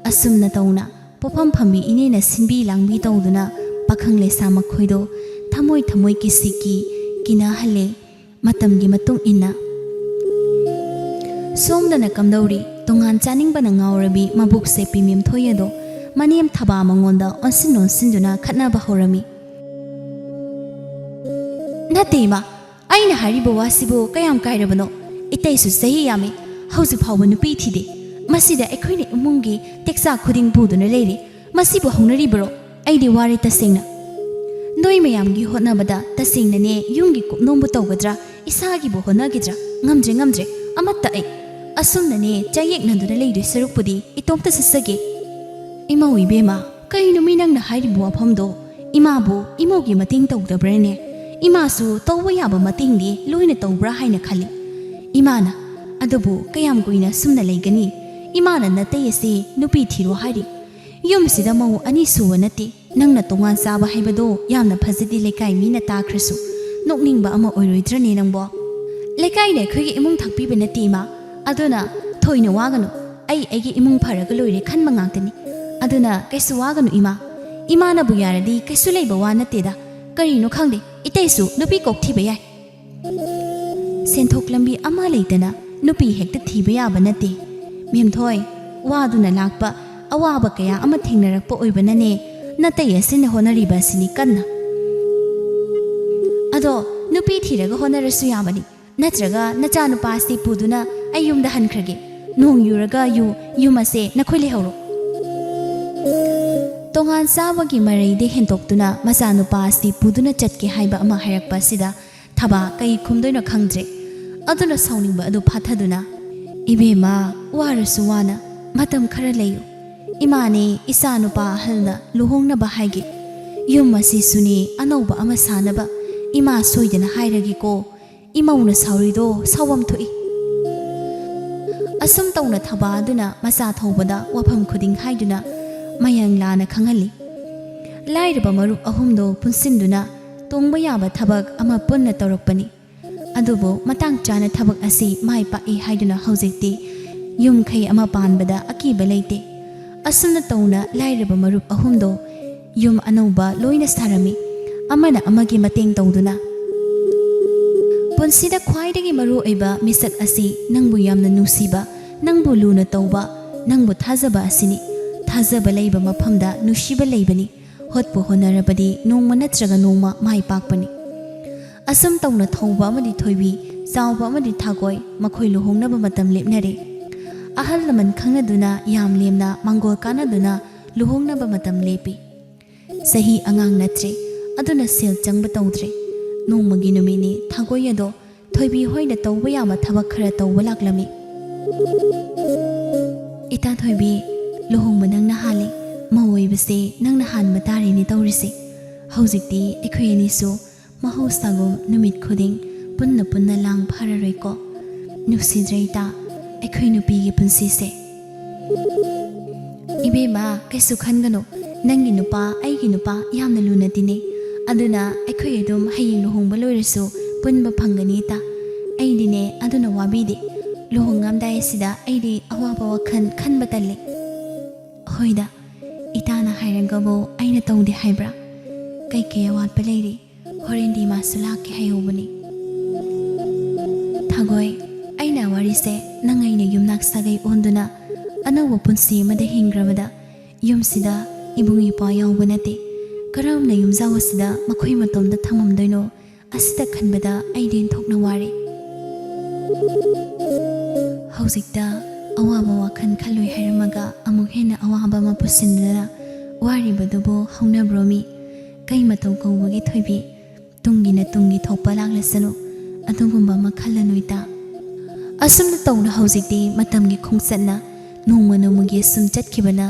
ꯑꯁꯨꯝꯅ ꯇꯧꯅ ꯄꯣꯠꯐꯝ ꯐꯝꯕꯤ ꯏꯅꯦꯅ ꯁꯤꯟꯕꯤ ꯂꯥꯡꯕꯤ ꯇꯧꯗꯨꯅ ꯄꯥꯈꯪ ꯂꯩꯁꯥ ꯃꯈꯣꯏꯗꯣ ꯊꯃꯣꯏ ꯊꯃꯣꯏ ꯀꯤꯁꯤ ꯀꯤ ꯀꯤꯅꯍꯜꯂꯦ꯫ ꯃꯇꯝꯒꯤ ꯃꯇꯨꯡ ꯏꯟꯅ ꯁꯣꯝꯗꯅ ꯀꯝꯗꯧꯔꯤ? ꯇꯣꯉꯥꯟ ꯆꯥꯅꯤꯡꯕꯅ ꯉꯥꯎꯔꯕꯤ ꯃꯕꯨꯛ ꯁꯦꯞꯄꯤ ꯃꯦꯝꯊꯣꯏ ꯑꯗꯣ ꯃꯅꯦꯝ ꯊꯕꯥ ꯃꯉꯣꯟꯗ ꯑꯣꯟꯁꯤꯟ ꯑꯣꯟꯁꯤꯟꯗꯨꯅ ꯈꯠꯅꯕ ꯍꯧꯔꯝꯃꯤ꯫ "ꯅꯠꯇꯦ ꯏꯃꯥ, ꯑꯩꯅ ꯍꯥꯏꯔꯤꯕ ꯋꯥꯁꯤꯕꯨ ꯀꯌꯥꯝ ꯀꯥꯏꯔꯕꯅꯣ? ꯏꯇꯩꯁꯨ ꯆꯍꯤ ꯌꯥꯝꯃꯤ, ꯍꯧꯖꯤꯛ ꯐꯥꯎꯕ ꯅꯨꯄꯤ ꯊꯤꯗꯦ꯫ ꯃꯁꯤꯗ ꯑꯩꯈꯣꯏꯅ ꯏꯃꯨꯡꯒꯤ ꯇꯦꯛꯆꯥ ꯈꯨꯗꯤꯡ ꯄꯨꯗꯨꯅ ꯂꯩꯔꯤ꯫ ꯃꯁꯤꯕꯨ ꯍꯧꯅꯔꯤꯕꯔꯣ? ꯑꯩꯗꯤ ꯋꯥꯔꯦ ꯇꯁꯦꯡꯅ꯫ ꯅꯣꯏ ꯃꯌꯥꯝꯒꯤ ꯍꯣꯠꯅꯕꯗ ꯇꯁꯦꯡꯅꯅꯦ ꯌꯨꯝꯒꯤ ꯀꯨꯞꯅꯣꯝꯕꯨ ꯇꯧꯒꯗ꯭ꯔꯥ, ꯏꯁꯥꯒꯤꯕꯨ ꯍꯣꯠꯅꯈꯤꯗ꯭ꯔꯥ? ꯉꯝꯗ꯭ꯔꯦ, ꯉꯝꯗ꯭ꯔꯦ꯫ ꯑꯃꯠꯇ ꯑꯩ ꯑꯁꯨꯝꯅꯅꯦ ꯆꯌꯦꯛꯅꯗꯨꯅ ꯂꯩꯗꯣꯏ ꯁꯔꯨꯛꯄꯨꯗꯤ ꯏꯇꯣꯝꯇ ꯆꯠꯆꯒꯦ꯫" "ꯏꯃꯧ ꯏꯕꯦꯝꯃ, ꯀꯩꯅꯣ ꯃꯤ ꯅꯪꯅ ꯍꯥꯏꯔꯤꯕ ꯋꯥꯐꯝꯗꯣ? ꯏꯃꯥꯕꯨ ꯏꯃꯧꯒꯤ ꯃꯇꯦꯡ ꯇꯧꯗꯕ꯭ꯔꯥꯅꯦ? ꯏꯃꯥꯁꯨ ꯇꯧꯕ ꯌꯥꯕ ꯃꯇꯦꯡꯗꯤ ꯂꯣꯏꯅ ꯇꯧꯕ꯭ꯔꯥ ꯍꯥꯏꯅ ꯈꯜꯂꯤ꯫ ꯏꯃꯥꯅ, ꯑꯗꯨꯕꯨ ꯀꯌꯥꯝ ꯀꯨꯏꯅ ꯁꯨꯝꯅ ꯂꯩꯒꯅꯤ? ꯏꯃꯥꯅ ꯅꯇꯩ ꯑꯁꯤ ꯅꯨꯄꯤ ꯊꯤꯔꯣ ꯍꯥꯏꯔꯤ꯫ ꯌꯨꯝꯁꯤꯗ ꯃꯧ ꯑꯅꯤ ꯁꯨꯕ ꯅꯠꯇꯦ꯫ ꯅꯪꯅ ꯇꯣꯉꯥꯟ ꯆꯥꯕ ꯍꯥꯏꯕꯗꯣ ꯌꯥꯝꯅ ꯐꯖꯗꯦ, ꯂꯩꯀꯥꯏ ꯃꯤꯅ ꯇꯥꯈ꯭ꯔꯁꯨ꯫ ꯅꯣꯛꯅꯤꯡꯕ ꯑꯃ ꯑꯣꯏꯔꯣꯏꯗ꯭ꯔꯅꯦ ꯅꯪꯕꯣ? ꯂꯩꯀꯥꯏꯅ ꯑꯩꯈꯣꯏꯒꯤ ꯏꯃꯨꯡ ꯊꯥꯛꯄꯤꯕ ꯅꯠꯇꯦ ꯏꯃꯥ꯫ ꯑꯗꯨꯅ ꯊꯣꯏꯅ ꯋꯥꯒꯅꯨ꯫ ꯑꯩ ꯑꯩꯒꯤ ꯏꯃꯨꯡ ꯐꯔꯒ ꯂꯣꯏꯔꯦ ꯈꯟꯕ ꯉꯥꯛꯇꯅꯤ꯫ ꯑꯗꯨꯅ ꯀꯩꯁꯨ ꯋꯥꯒꯅꯨ ꯏꯃꯥ꯫ ꯏꯃꯥꯅꯕꯨ ꯌꯥꯔꯗꯤ ꯀꯩꯁꯨ ꯂꯩꯕ ꯋꯥ ꯅꯠꯇꯦꯗ꯫ ꯀꯔꯤꯅꯣ ꯈꯪꯗꯦ, ꯏꯇꯩꯁꯨ ꯅꯨꯄꯤ ꯀꯣꯛ ꯊꯤꯕ ꯌꯥꯏ꯫ ꯁꯦꯟꯊꯣꯛ ꯂꯝꯕꯤ ꯑꯃ ꯂꯩꯇꯅ ꯅꯨꯄꯤ ꯍꯦꯛꯇ ꯊꯤꯕ ꯌꯥꯕ ꯅꯠꯇꯦ꯫ ꯃꯦꯝꯊꯣꯏ, ꯋꯥꯗꯨꯅ ꯂꯥꯛꯄ ꯑꯋꯥꯕ ꯀꯌꯥ ꯑꯃ ꯊꯦꯡꯅꯔꯛꯄ ꯑꯣꯏꯕꯅꯅꯦ ꯅꯇꯩ ꯑꯁꯤꯅ ꯍꯣꯠꯅꯔꯤꯕ ꯑꯁꯤꯅꯤ ꯀꯟꯅ꯫ ꯑꯗꯣ ꯅꯨꯄꯤ ꯊꯤꯔꯒ ꯍꯣꯠꯅꯔꯁꯨ ꯌꯥꯕꯅꯤ꯫ ꯅꯠꯇ꯭ꯔꯒ ꯅꯆꯥꯅꯨꯄꯥ ꯑꯁꯤ ꯄꯨꯗꯨꯅ ꯑꯩ ꯌꯨꯝꯗ ꯍꯟꯈ꯭ꯔꯒꯦ꯫ ꯅꯣꯡ ꯌꯨꯔꯒ ꯌꯨ, ꯌꯨꯝ ꯑꯁꯦ ꯅꯈꯣꯏ ꯂꯩꯍꯧꯔꯣ꯫" ꯇꯣꯉꯥꯟ ꯆꯥꯕꯒꯤ ꯃꯔꯩꯗꯤ ꯍꯦꯟꯗꯣꯛꯇꯨꯅ ꯃꯆꯥꯅꯨꯄꯥ ꯑꯁꯤ ꯄꯨꯗꯨꯅ ꯆꯠꯀꯦ ꯍꯥꯏꯕ ꯑꯃ ꯍꯥꯏꯔꯛꯄ ꯑꯁꯤꯗ ꯊꯕꯥ ꯀꯩ ꯈꯨꯝꯗꯣꯏꯅꯣ ꯈꯪꯗ꯭ꯔꯦ꯫ ꯑꯗꯨꯅ ꯁꯥꯎꯅꯤꯡꯕ ꯑꯗꯨ ꯐꯥꯊꯗꯨꯅ, "ꯏꯕꯦꯝꯃ, ꯋꯥꯔꯁꯨ ꯋꯥꯅ ꯃꯇꯝ ꯈꯔ ꯂꯩꯌꯨ꯫ ꯏꯃꯥꯅꯦ ꯏꯆꯥꯅꯨꯄꯥ ꯑꯍꯜꯅ ꯂꯨꯍꯣꯡꯅꯕ ꯍꯥꯏꯒꯦ꯫ ꯌꯨꯝ ꯑꯁꯤꯁꯨꯅꯦ ꯑꯅꯧꯕ ꯑꯃ ꯁꯥꯅꯕ ꯏꯃꯥ ꯁꯣꯏꯗꯅ ꯍꯥꯏꯔꯒꯦꯀꯣ꯫ ꯏꯃꯧꯅ ꯁꯥꯎꯔꯤꯗꯣ ꯁꯥꯎꯐꯝ ꯊꯣꯛꯏ꯫" ꯑꯁꯨꯝ ꯇꯧꯅ ꯊꯕꯥ ꯑꯗꯨꯅ ꯃꯆꯥ ꯊꯧꯕꯗ ꯋꯥꯐꯝ ꯈꯨꯗꯤꯡ ꯍꯥꯏꯗꯨꯅ ꯃꯌꯥꯡ ꯂꯥꯅ ꯈꯪꯍꯜꯂꯤ꯫ ꯂꯥꯏꯔꯕ ꯃꯔꯨꯞ ꯑꯍꯨꯝꯗꯣ ꯄꯨꯟꯁꯤꯟꯗꯨꯅ ꯇꯣꯡꯕ ꯌꯥꯕ ꯊꯕꯛ ꯑꯃ ꯄꯨꯟꯅ ꯇꯧꯔꯛꯄꯅꯤ꯫ ꯑꯗꯨꯕꯨ ꯃꯇꯥꯡ ꯆꯥꯅ ꯊꯕꯛ ꯑꯁꯤ ꯃꯥꯏ ꯄꯥꯛꯏ ꯍꯥꯏꯗꯨꯅ ꯍꯧꯖꯤꯛꯇꯤ ꯌꯨꯝꯈꯩ ꯑꯃ ꯄꯥꯟꯕꯗ ꯑꯀꯤꯕ ꯂꯩꯇꯦ꯫ ꯑꯁꯨꯝꯅ ꯇꯧꯅ ꯂꯥꯏꯔꯕ ꯃꯔꯨꯞ ꯑꯍꯨꯝꯗꯣ ꯌꯨꯝ ꯑꯅꯧꯕ ꯂꯣꯏꯅ ꯁꯥꯔꯝꯃꯤ꯫ ꯑꯃꯅ ꯑꯃꯒꯤ ꯃꯇꯦꯡ ꯇꯧꯗꯨꯅ꯫ ꯄꯨꯟꯁꯤꯗ ꯈ꯭ꯋꯥꯏꯗꯒꯤ ꯃꯔꯨ ꯑꯣꯏꯕ ꯃꯤꯁꯛ ꯑꯁꯤ ꯅꯪꯕꯨ ꯌꯥꯝꯅ ꯅꯨꯡꯁꯤꯕ, ꯅꯪꯕꯨ ꯂꯨꯅ ꯇꯧꯕ, ꯅꯪꯕꯨ ꯊꯥꯖꯕ ꯑꯁꯤꯅꯤ꯫ ꯊꯥꯖꯕ ꯂꯩꯕ ꯃꯐꯝꯗ ꯅꯨꯡꯁꯤꯕ ꯂꯩꯕꯅꯤ꯫ ꯍꯣꯠꯄꯨ ꯍꯣꯠꯅꯔꯕꯗꯤ ꯅꯣꯡꯃ ꯅꯠꯇ꯭ꯔꯒ ꯅꯣꯡꯃ ꯃꯥꯏ ꯄꯥꯛꯄꯅꯤ꯫ ꯑꯁꯨꯝ ꯇꯧꯅ ꯊꯧꯕ ꯑꯃꯗꯤ ꯊꯣꯏꯕꯤ, ꯆꯥꯎꯕ ꯑꯃꯗꯤ ꯊꯥꯒꯣꯏ, ꯃꯈꯣꯏ ꯂꯨꯍꯣꯡꯅꯕ ꯃꯇꯝ ꯂꯦꯞꯅꯔꯦ꯫ ꯑꯍꯜ ꯂꯃꯟ ꯈꯪꯅꯗꯨꯅ, ꯌꯥꯝ ꯂꯦꯝꯅ ꯃꯥꯡꯒꯣꯜ ꯀꯥꯟꯅꯗꯨꯅ ꯂꯨꯍꯣꯡꯅꯕ ꯃꯇꯝ ꯂꯦꯞꯄꯤ꯫ ꯆꯍꯤ ꯑꯉꯥꯡ ꯅꯠꯇ꯭ꯔꯦ, ꯑꯗꯨꯅ ꯁꯦꯜ ꯆꯪꯕ ꯇꯧꯗ꯭ꯔꯦ꯫ ꯅꯣꯡꯃꯒꯤ ꯅꯨꯃꯤꯠꯅꯤ, ꯊꯥꯒꯣꯏ ꯑꯗꯣ ꯊꯣꯏꯕꯤ ꯍꯣꯏꯅ ꯇꯧꯕ ꯌꯥꯕ ꯊꯕꯛ ꯈꯔ ꯇꯧꯕ ꯂꯥꯛꯂꯝꯃꯤ꯫ "ꯏꯇꯥ ꯊꯣꯏꯕꯤ, ꯂꯨꯍꯣꯡꯕ ꯅꯪꯅ ꯍꯥꯜꯂꯤ꯫ ꯃꯧ ꯑꯣꯏꯕꯁꯦ ꯅꯪꯅ ꯍꯥꯟꯕ ꯇꯥꯔꯦꯅꯦ ꯇꯧꯔꯤꯁꯦ꯫ ꯍꯧꯖꯤꯛꯇꯤ ꯑꯩꯈꯣꯏ ꯑꯅꯤꯁꯨ ꯃꯍꯧꯁꯥꯒꯨꯝ ꯅꯨꯃꯤꯠ ꯈꯨꯗꯤꯡ ꯄꯨꯟꯅ ꯄꯨꯟꯅ ꯂꯥꯡ ꯐꯥꯔꯔꯣꯏꯀꯣ? ꯅꯨꯡꯁꯤꯗ꯭ꯔꯦ ꯏꯇꯥ, ꯑꯩꯈꯣꯏ ꯅꯨꯄꯤꯒꯤ ꯄꯨꯟꯁꯤꯁꯦ?" "ꯏꯕꯦꯝꯃ, ꯀꯩꯁꯨ ꯈꯟꯒꯅꯨ꯫ ꯅꯪꯒꯤ ꯅꯨꯄꯥ, ꯑꯩꯒꯤ ꯅꯨꯄꯥ ꯌꯥꯝꯅ ꯂꯨꯅ ꯇꯤꯟꯅꯩ꯫ ꯑꯗꯨꯅ ꯑꯩꯈꯣꯏ ꯑꯗꯨꯝ ꯍꯌꯦꯡ ꯂꯨꯍꯣꯡꯕ ꯂꯣꯏꯔꯁꯨ ꯄꯨꯟꯕ ꯐꯪꯒꯅꯤ ꯏꯇꯥ꯫ ꯑꯩꯗꯤꯅꯦ ꯑꯗꯨꯅ ꯋꯥꯕꯤꯗꯦ꯫ ꯂꯨꯍꯣꯡꯉꯝꯗꯥꯏ ꯑꯁꯤꯗ ꯑꯩꯗꯤ ꯑꯋꯥꯕ ꯋꯥꯈꯜ ꯈꯟꯕ ꯇꯜꯂꯤ꯫" "ꯍꯣꯏꯗ, ꯏꯇꯥꯅ ꯍꯥꯏꯔꯒꯕꯨ ꯑꯩꯅ ꯇꯧꯗꯦ ꯍꯥꯏꯕ꯭ꯔꯥ? ꯀꯩꯀꯩ ꯑꯋꯥꯠꯄ ꯂꯩꯔꯤ? ꯍꯣꯔꯦꯟꯗꯤ ꯃꯥꯁꯨ ꯂꯥꯛꯀꯦ ꯍꯥꯏꯍꯧꯕꯅꯤ꯫" "ꯊꯥꯒꯣꯏ, ꯑꯩꯅ ꯋꯥꯔꯤꯁꯦ ꯅꯪ ꯑꯩꯅ ꯌꯨꯝꯅꯥꯛ ꯁꯥꯒꯩ ꯑꯣꯟꯗꯨꯅ ꯑꯅꯧꯕ ꯄꯨꯟꯁꯤ ꯑꯃꯗ ꯍꯤꯡꯈ꯭ꯔꯕꯗ ꯌꯨꯝꯁꯤꯗ ꯏꯕꯨꯡ ꯏꯄ꯭ꯋꯥ ꯌꯥꯎꯕ ꯅꯠꯇꯦ꯫ ꯀꯔꯝꯅ ꯌꯨꯝꯖꯥꯎ ꯑꯁꯤꯗ ꯃꯈꯣꯏ ꯃꯇꯣꯝꯇ ꯊꯝꯃꯝꯗꯣꯏꯅꯣ? ꯑꯁꯤꯗ ꯈꯟꯕꯗ ꯑꯩꯗꯤ ꯏꯟꯊꯣꯛꯅ ꯋꯥꯔꯦ꯫" ꯍꯧꯖꯤꯛꯇ ꯑꯋꯥꯕ ꯋꯥꯈꯜ ꯈꯜꯂꯣꯏ ꯍꯥꯏꯔꯝꯃꯒ ꯑꯃꯨꯛ ꯍꯦꯟꯅ ꯑꯋꯥꯕ ꯑꯃ ꯄꯨꯁꯤꯟꯗꯨꯅ ꯋꯥꯔꯤꯕꯗꯨꯕꯨ ꯍꯧꯅꯕ꯭ꯔꯣ ꯃꯤ? ꯀꯩ ꯃꯇꯧ ꯀꯧꯕꯒꯦ ꯊꯣꯏꯕꯤ? ꯇꯨꯡꯒꯤꯅ ꯇꯨꯡꯒꯤ ꯊꯣꯛꯄ ꯂꯥꯛꯂꯁꯅꯨ, ꯑꯗꯨꯒꯨꯝꯕ ꯑꯃ ꯈꯜꯂꯅꯨ ꯏꯇꯥ꯫ ꯑꯁꯨꯝꯅ ꯇꯧꯅ ꯍꯧꯖꯤꯛꯇꯤ ꯃꯇꯝꯒꯤ ꯈꯣꯡꯆꯠꯅ ꯅꯣꯡꯃ ꯅꯣꯡꯃꯒꯤ ꯁꯨꯝ ꯆꯠꯈꯤꯕꯅ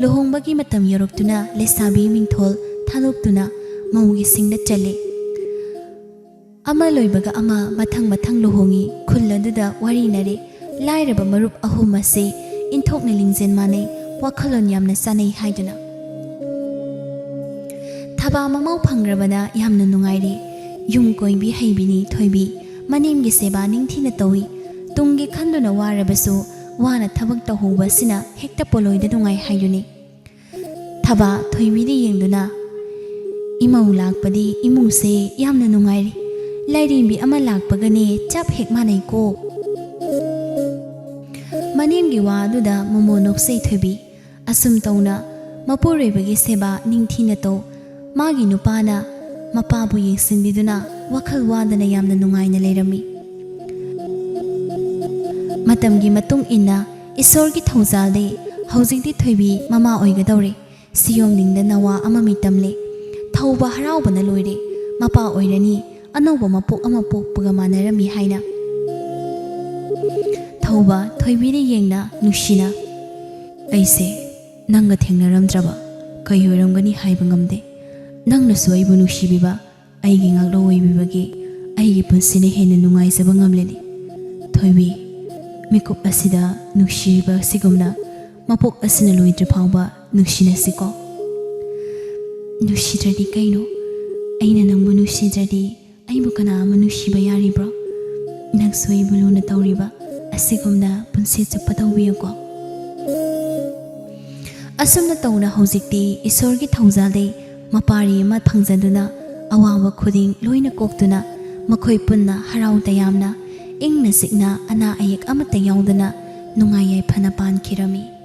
ꯂꯨꯍꯣꯡꯕꯒꯤ ꯃꯇꯝ ꯌꯧꯔꯛꯇꯨꯅ ꯂꯩꯁꯥꯕꯤ ꯃꯤꯡꯊꯣꯜ ꯊꯥꯗꯣꯛꯇꯨꯅ ꯃꯧꯒꯤ ꯁꯤꯡꯗ ꯆꯜꯂꯤ꯫ ꯑꯃ ꯂꯣꯏꯕꯒ ꯑꯃ ꯃꯊꯪ ꯃꯊꯪ ꯂꯨꯍꯣꯡꯉꯤ꯫ ꯈꯨꯜ ꯑꯗꯨꯗ ꯋꯥꯔꯤꯅꯔꯦ꯫ ꯂꯥꯏꯔꯕ ꯃꯔꯨꯞ ꯑꯍꯨꯝ ꯑꯁꯤ ꯏꯟꯊꯣꯛꯅ ꯂꯤꯡꯖꯦꯜ ꯃꯥꯟꯅꯩ, ꯋꯥꯈꯜꯂꯣꯟ ꯌꯥꯝꯅ ꯆꯥꯟꯅꯩ ꯍꯥꯏꯗꯨꯅ꯫ ꯊꯕꯥ ꯃꯃꯧ ꯐꯪꯈ꯭ꯔꯕꯅ ꯌꯥꯝꯅ ꯅꯨꯡꯉꯥꯏꯔꯦ꯫ ꯌꯨꯝ ꯀꯣꯏꯕꯤ ꯍꯩꯕꯤꯅꯤ ꯊꯣꯏꯕꯤ꯫ ꯃꯅꯦꯝꯒꯤ ꯁꯦꯕꯥ ꯅꯤꯡꯊꯤꯅ ꯇꯧꯏ꯫ ꯇꯨꯡꯒꯤ ꯈꯟꯗꯨꯅ ꯋꯥꯔꯕꯁꯨ ꯋꯥꯅ ꯊꯕꯛ ꯇꯧꯍꯧꯕ ꯑꯁꯤꯅ ꯍꯦꯛꯇ ꯄꯣꯂꯣꯏꯗ ꯅꯨꯡꯉꯥꯏ ꯍꯥꯏꯗꯨꯅꯤ꯫ ꯊꯕꯥ ꯊꯣꯏꯕꯤꯗ ꯌꯦꯡꯗꯨꯅ, "ꯏꯃꯧ ꯂꯥꯛꯄꯗꯤ ꯏꯃꯨꯡꯁꯦ ꯌꯥꯝꯅ ꯅꯨꯡꯉꯥꯏꯔꯦ, ꯂꯥꯏꯔꯦꯝꯕꯤ ꯑꯃ ꯂꯥꯛꯄꯒꯅꯦ ꯆꯞ ꯍꯦꯛ ꯃꯥꯟꯅꯩꯀꯣ"꯫ ꯃꯅꯦꯝꯒꯤ ꯋꯥ ꯑꯗꯨꯗ ꯃꯣꯃꯣ ꯅꯣꯛꯆꯩ ꯊꯣꯏꯕꯤ꯫ ꯑꯁꯨꯝ ꯇꯧꯅ ꯃꯄꯨꯔꯣꯏꯕꯒꯤ ꯁꯦꯕꯥ ꯅꯤꯡꯊꯤꯅ ꯇꯧ꯫ ꯃꯥꯒꯤ ꯅꯨꯄꯥꯅ ꯃꯄꯥꯕꯨ ꯌꯦꯡꯁꯤꯟꯕꯤꯗꯨꯅ ꯋꯥꯈꯜ ꯋꯥꯗꯅ ꯌꯥꯝꯅ ꯅꯨꯡꯉꯥꯏꯅ ꯂꯩꯔꯝꯃꯤ꯫ ꯃꯇꯝꯒꯤ ꯃꯇꯨꯡ ꯏꯟꯅ ꯏꯁꯣꯔꯒꯤ ꯊꯧꯖꯥꯜꯗꯤ ꯍꯧꯖꯤꯛꯇꯤ ꯊꯣꯏꯕꯤ ꯃꯃꯥ ꯑꯣꯏꯒꯗꯧꯔꯦ꯫ ꯁꯤꯌꯣꯝꯅꯤꯡꯗ ꯅꯋꯥ ꯑꯃ ꯃꯤꯇꯝꯂꯦ꯫ ꯊꯧꯕ ꯍꯔꯥꯎꯕꯅ ꯂꯣꯏꯔꯦ꯫ ꯃꯄꯥ ꯑꯣꯏꯔꯅꯤ, ꯑꯅꯧꯕ ꯃꯄꯣꯛ ꯑꯃ ꯄꯣꯛꯄꯒ ꯃꯥꯟꯅꯔꯝꯃꯤ ꯍꯥꯏꯅ꯫ ꯊꯧꯕ ꯊꯣꯏꯕꯤꯗ ꯌꯦꯡꯅ ꯅꯨꯡꯁꯤꯅ, "ꯑꯩꯁꯦ ꯅꯪꯒ ꯊꯦꯡꯅꯔꯝꯗ꯭ꯔꯕ ꯀꯩ ꯑꯣꯏꯔꯝꯒꯅꯤ ꯍꯥꯏꯕ ꯉꯝꯗꯦ꯫ ꯅꯪꯅꯁꯨ ꯑꯩꯕꯨ ꯅꯨꯡꯁꯤꯕꯤꯕ, ꯑꯩꯒꯤ ꯉꯥꯛꯂꯧ ꯑꯣꯏꯕꯤꯕꯒꯤ ꯑꯩꯒꯤ ꯄꯨꯟꯁꯤꯅ ꯍꯦꯟꯅ ꯅꯨꯡꯉꯥꯏꯖꯕ ꯉꯝꯂꯅꯤ꯫ ꯊꯣꯏꯕꯤ, ꯃꯤꯀꯨꯞ ꯑꯁꯤꯗ ꯅꯨꯡꯁꯤꯔꯤꯕ ꯑꯁꯤꯒꯨꯝꯅ ꯃꯄꯣꯛ ꯑꯁꯤꯅ ꯂꯣꯏꯗ꯭ꯔꯤ ꯐꯥꯎꯕ ꯅꯨꯡꯁꯤꯅꯁꯤꯀꯣ"꯫ "ꯅꯨꯡꯁꯤꯗ꯭ꯔꯗꯤ ꯀꯩꯅꯣ? ꯑꯩꯅ ꯅꯪꯕꯨ ꯅꯨꯡꯁꯤꯗ꯭ꯔꯗꯤ ꯑꯩꯕꯨ ꯀꯅꯥ ꯑꯃ ꯅꯨꯡꯁꯤꯕ ꯌꯥꯔꯤꯕ꯭ꯔꯣ? ꯅꯪꯁꯨ ꯑꯩꯕꯨ ꯂꯨꯅ ꯇꯧꯔꯤꯕ ꯑꯁꯤꯒꯨꯝꯅ ꯄꯨꯟꯁꯤ ꯆꯨꯞꯄ ꯇꯧꯕꯤꯌꯨꯀꯣ"꯫ ꯑꯁꯨꯝꯅ ꯇꯧꯅ ꯍꯧꯖꯤꯛꯇꯤ ꯏꯁꯣꯔꯒꯤ ꯊꯧꯖꯥꯜꯗꯩ ꯃꯄꯥꯔꯤ ꯑꯃ ꯐꯪꯖꯗꯨꯅ, ꯑꯋꯥꯕ ꯈꯨꯗꯤꯡ ꯂꯣꯏꯅ ꯀꯣꯛꯇꯨꯅ, ꯃꯈꯣꯏ ꯄꯨꯟꯅ ꯍꯔꯥꯎ ꯇꯌꯥꯝꯅ, ꯏꯪꯅ ꯆꯤꯛꯅ, ꯑꯅꯥ ꯑꯌꯦꯛ ꯑꯃꯠꯇ ꯌꯥꯎꯗꯅ ꯅꯨꯡꯉꯥꯏ ꯌꯥꯏꯐꯅ ꯄꯥꯟꯈꯤꯔꯝꯃꯤ꯫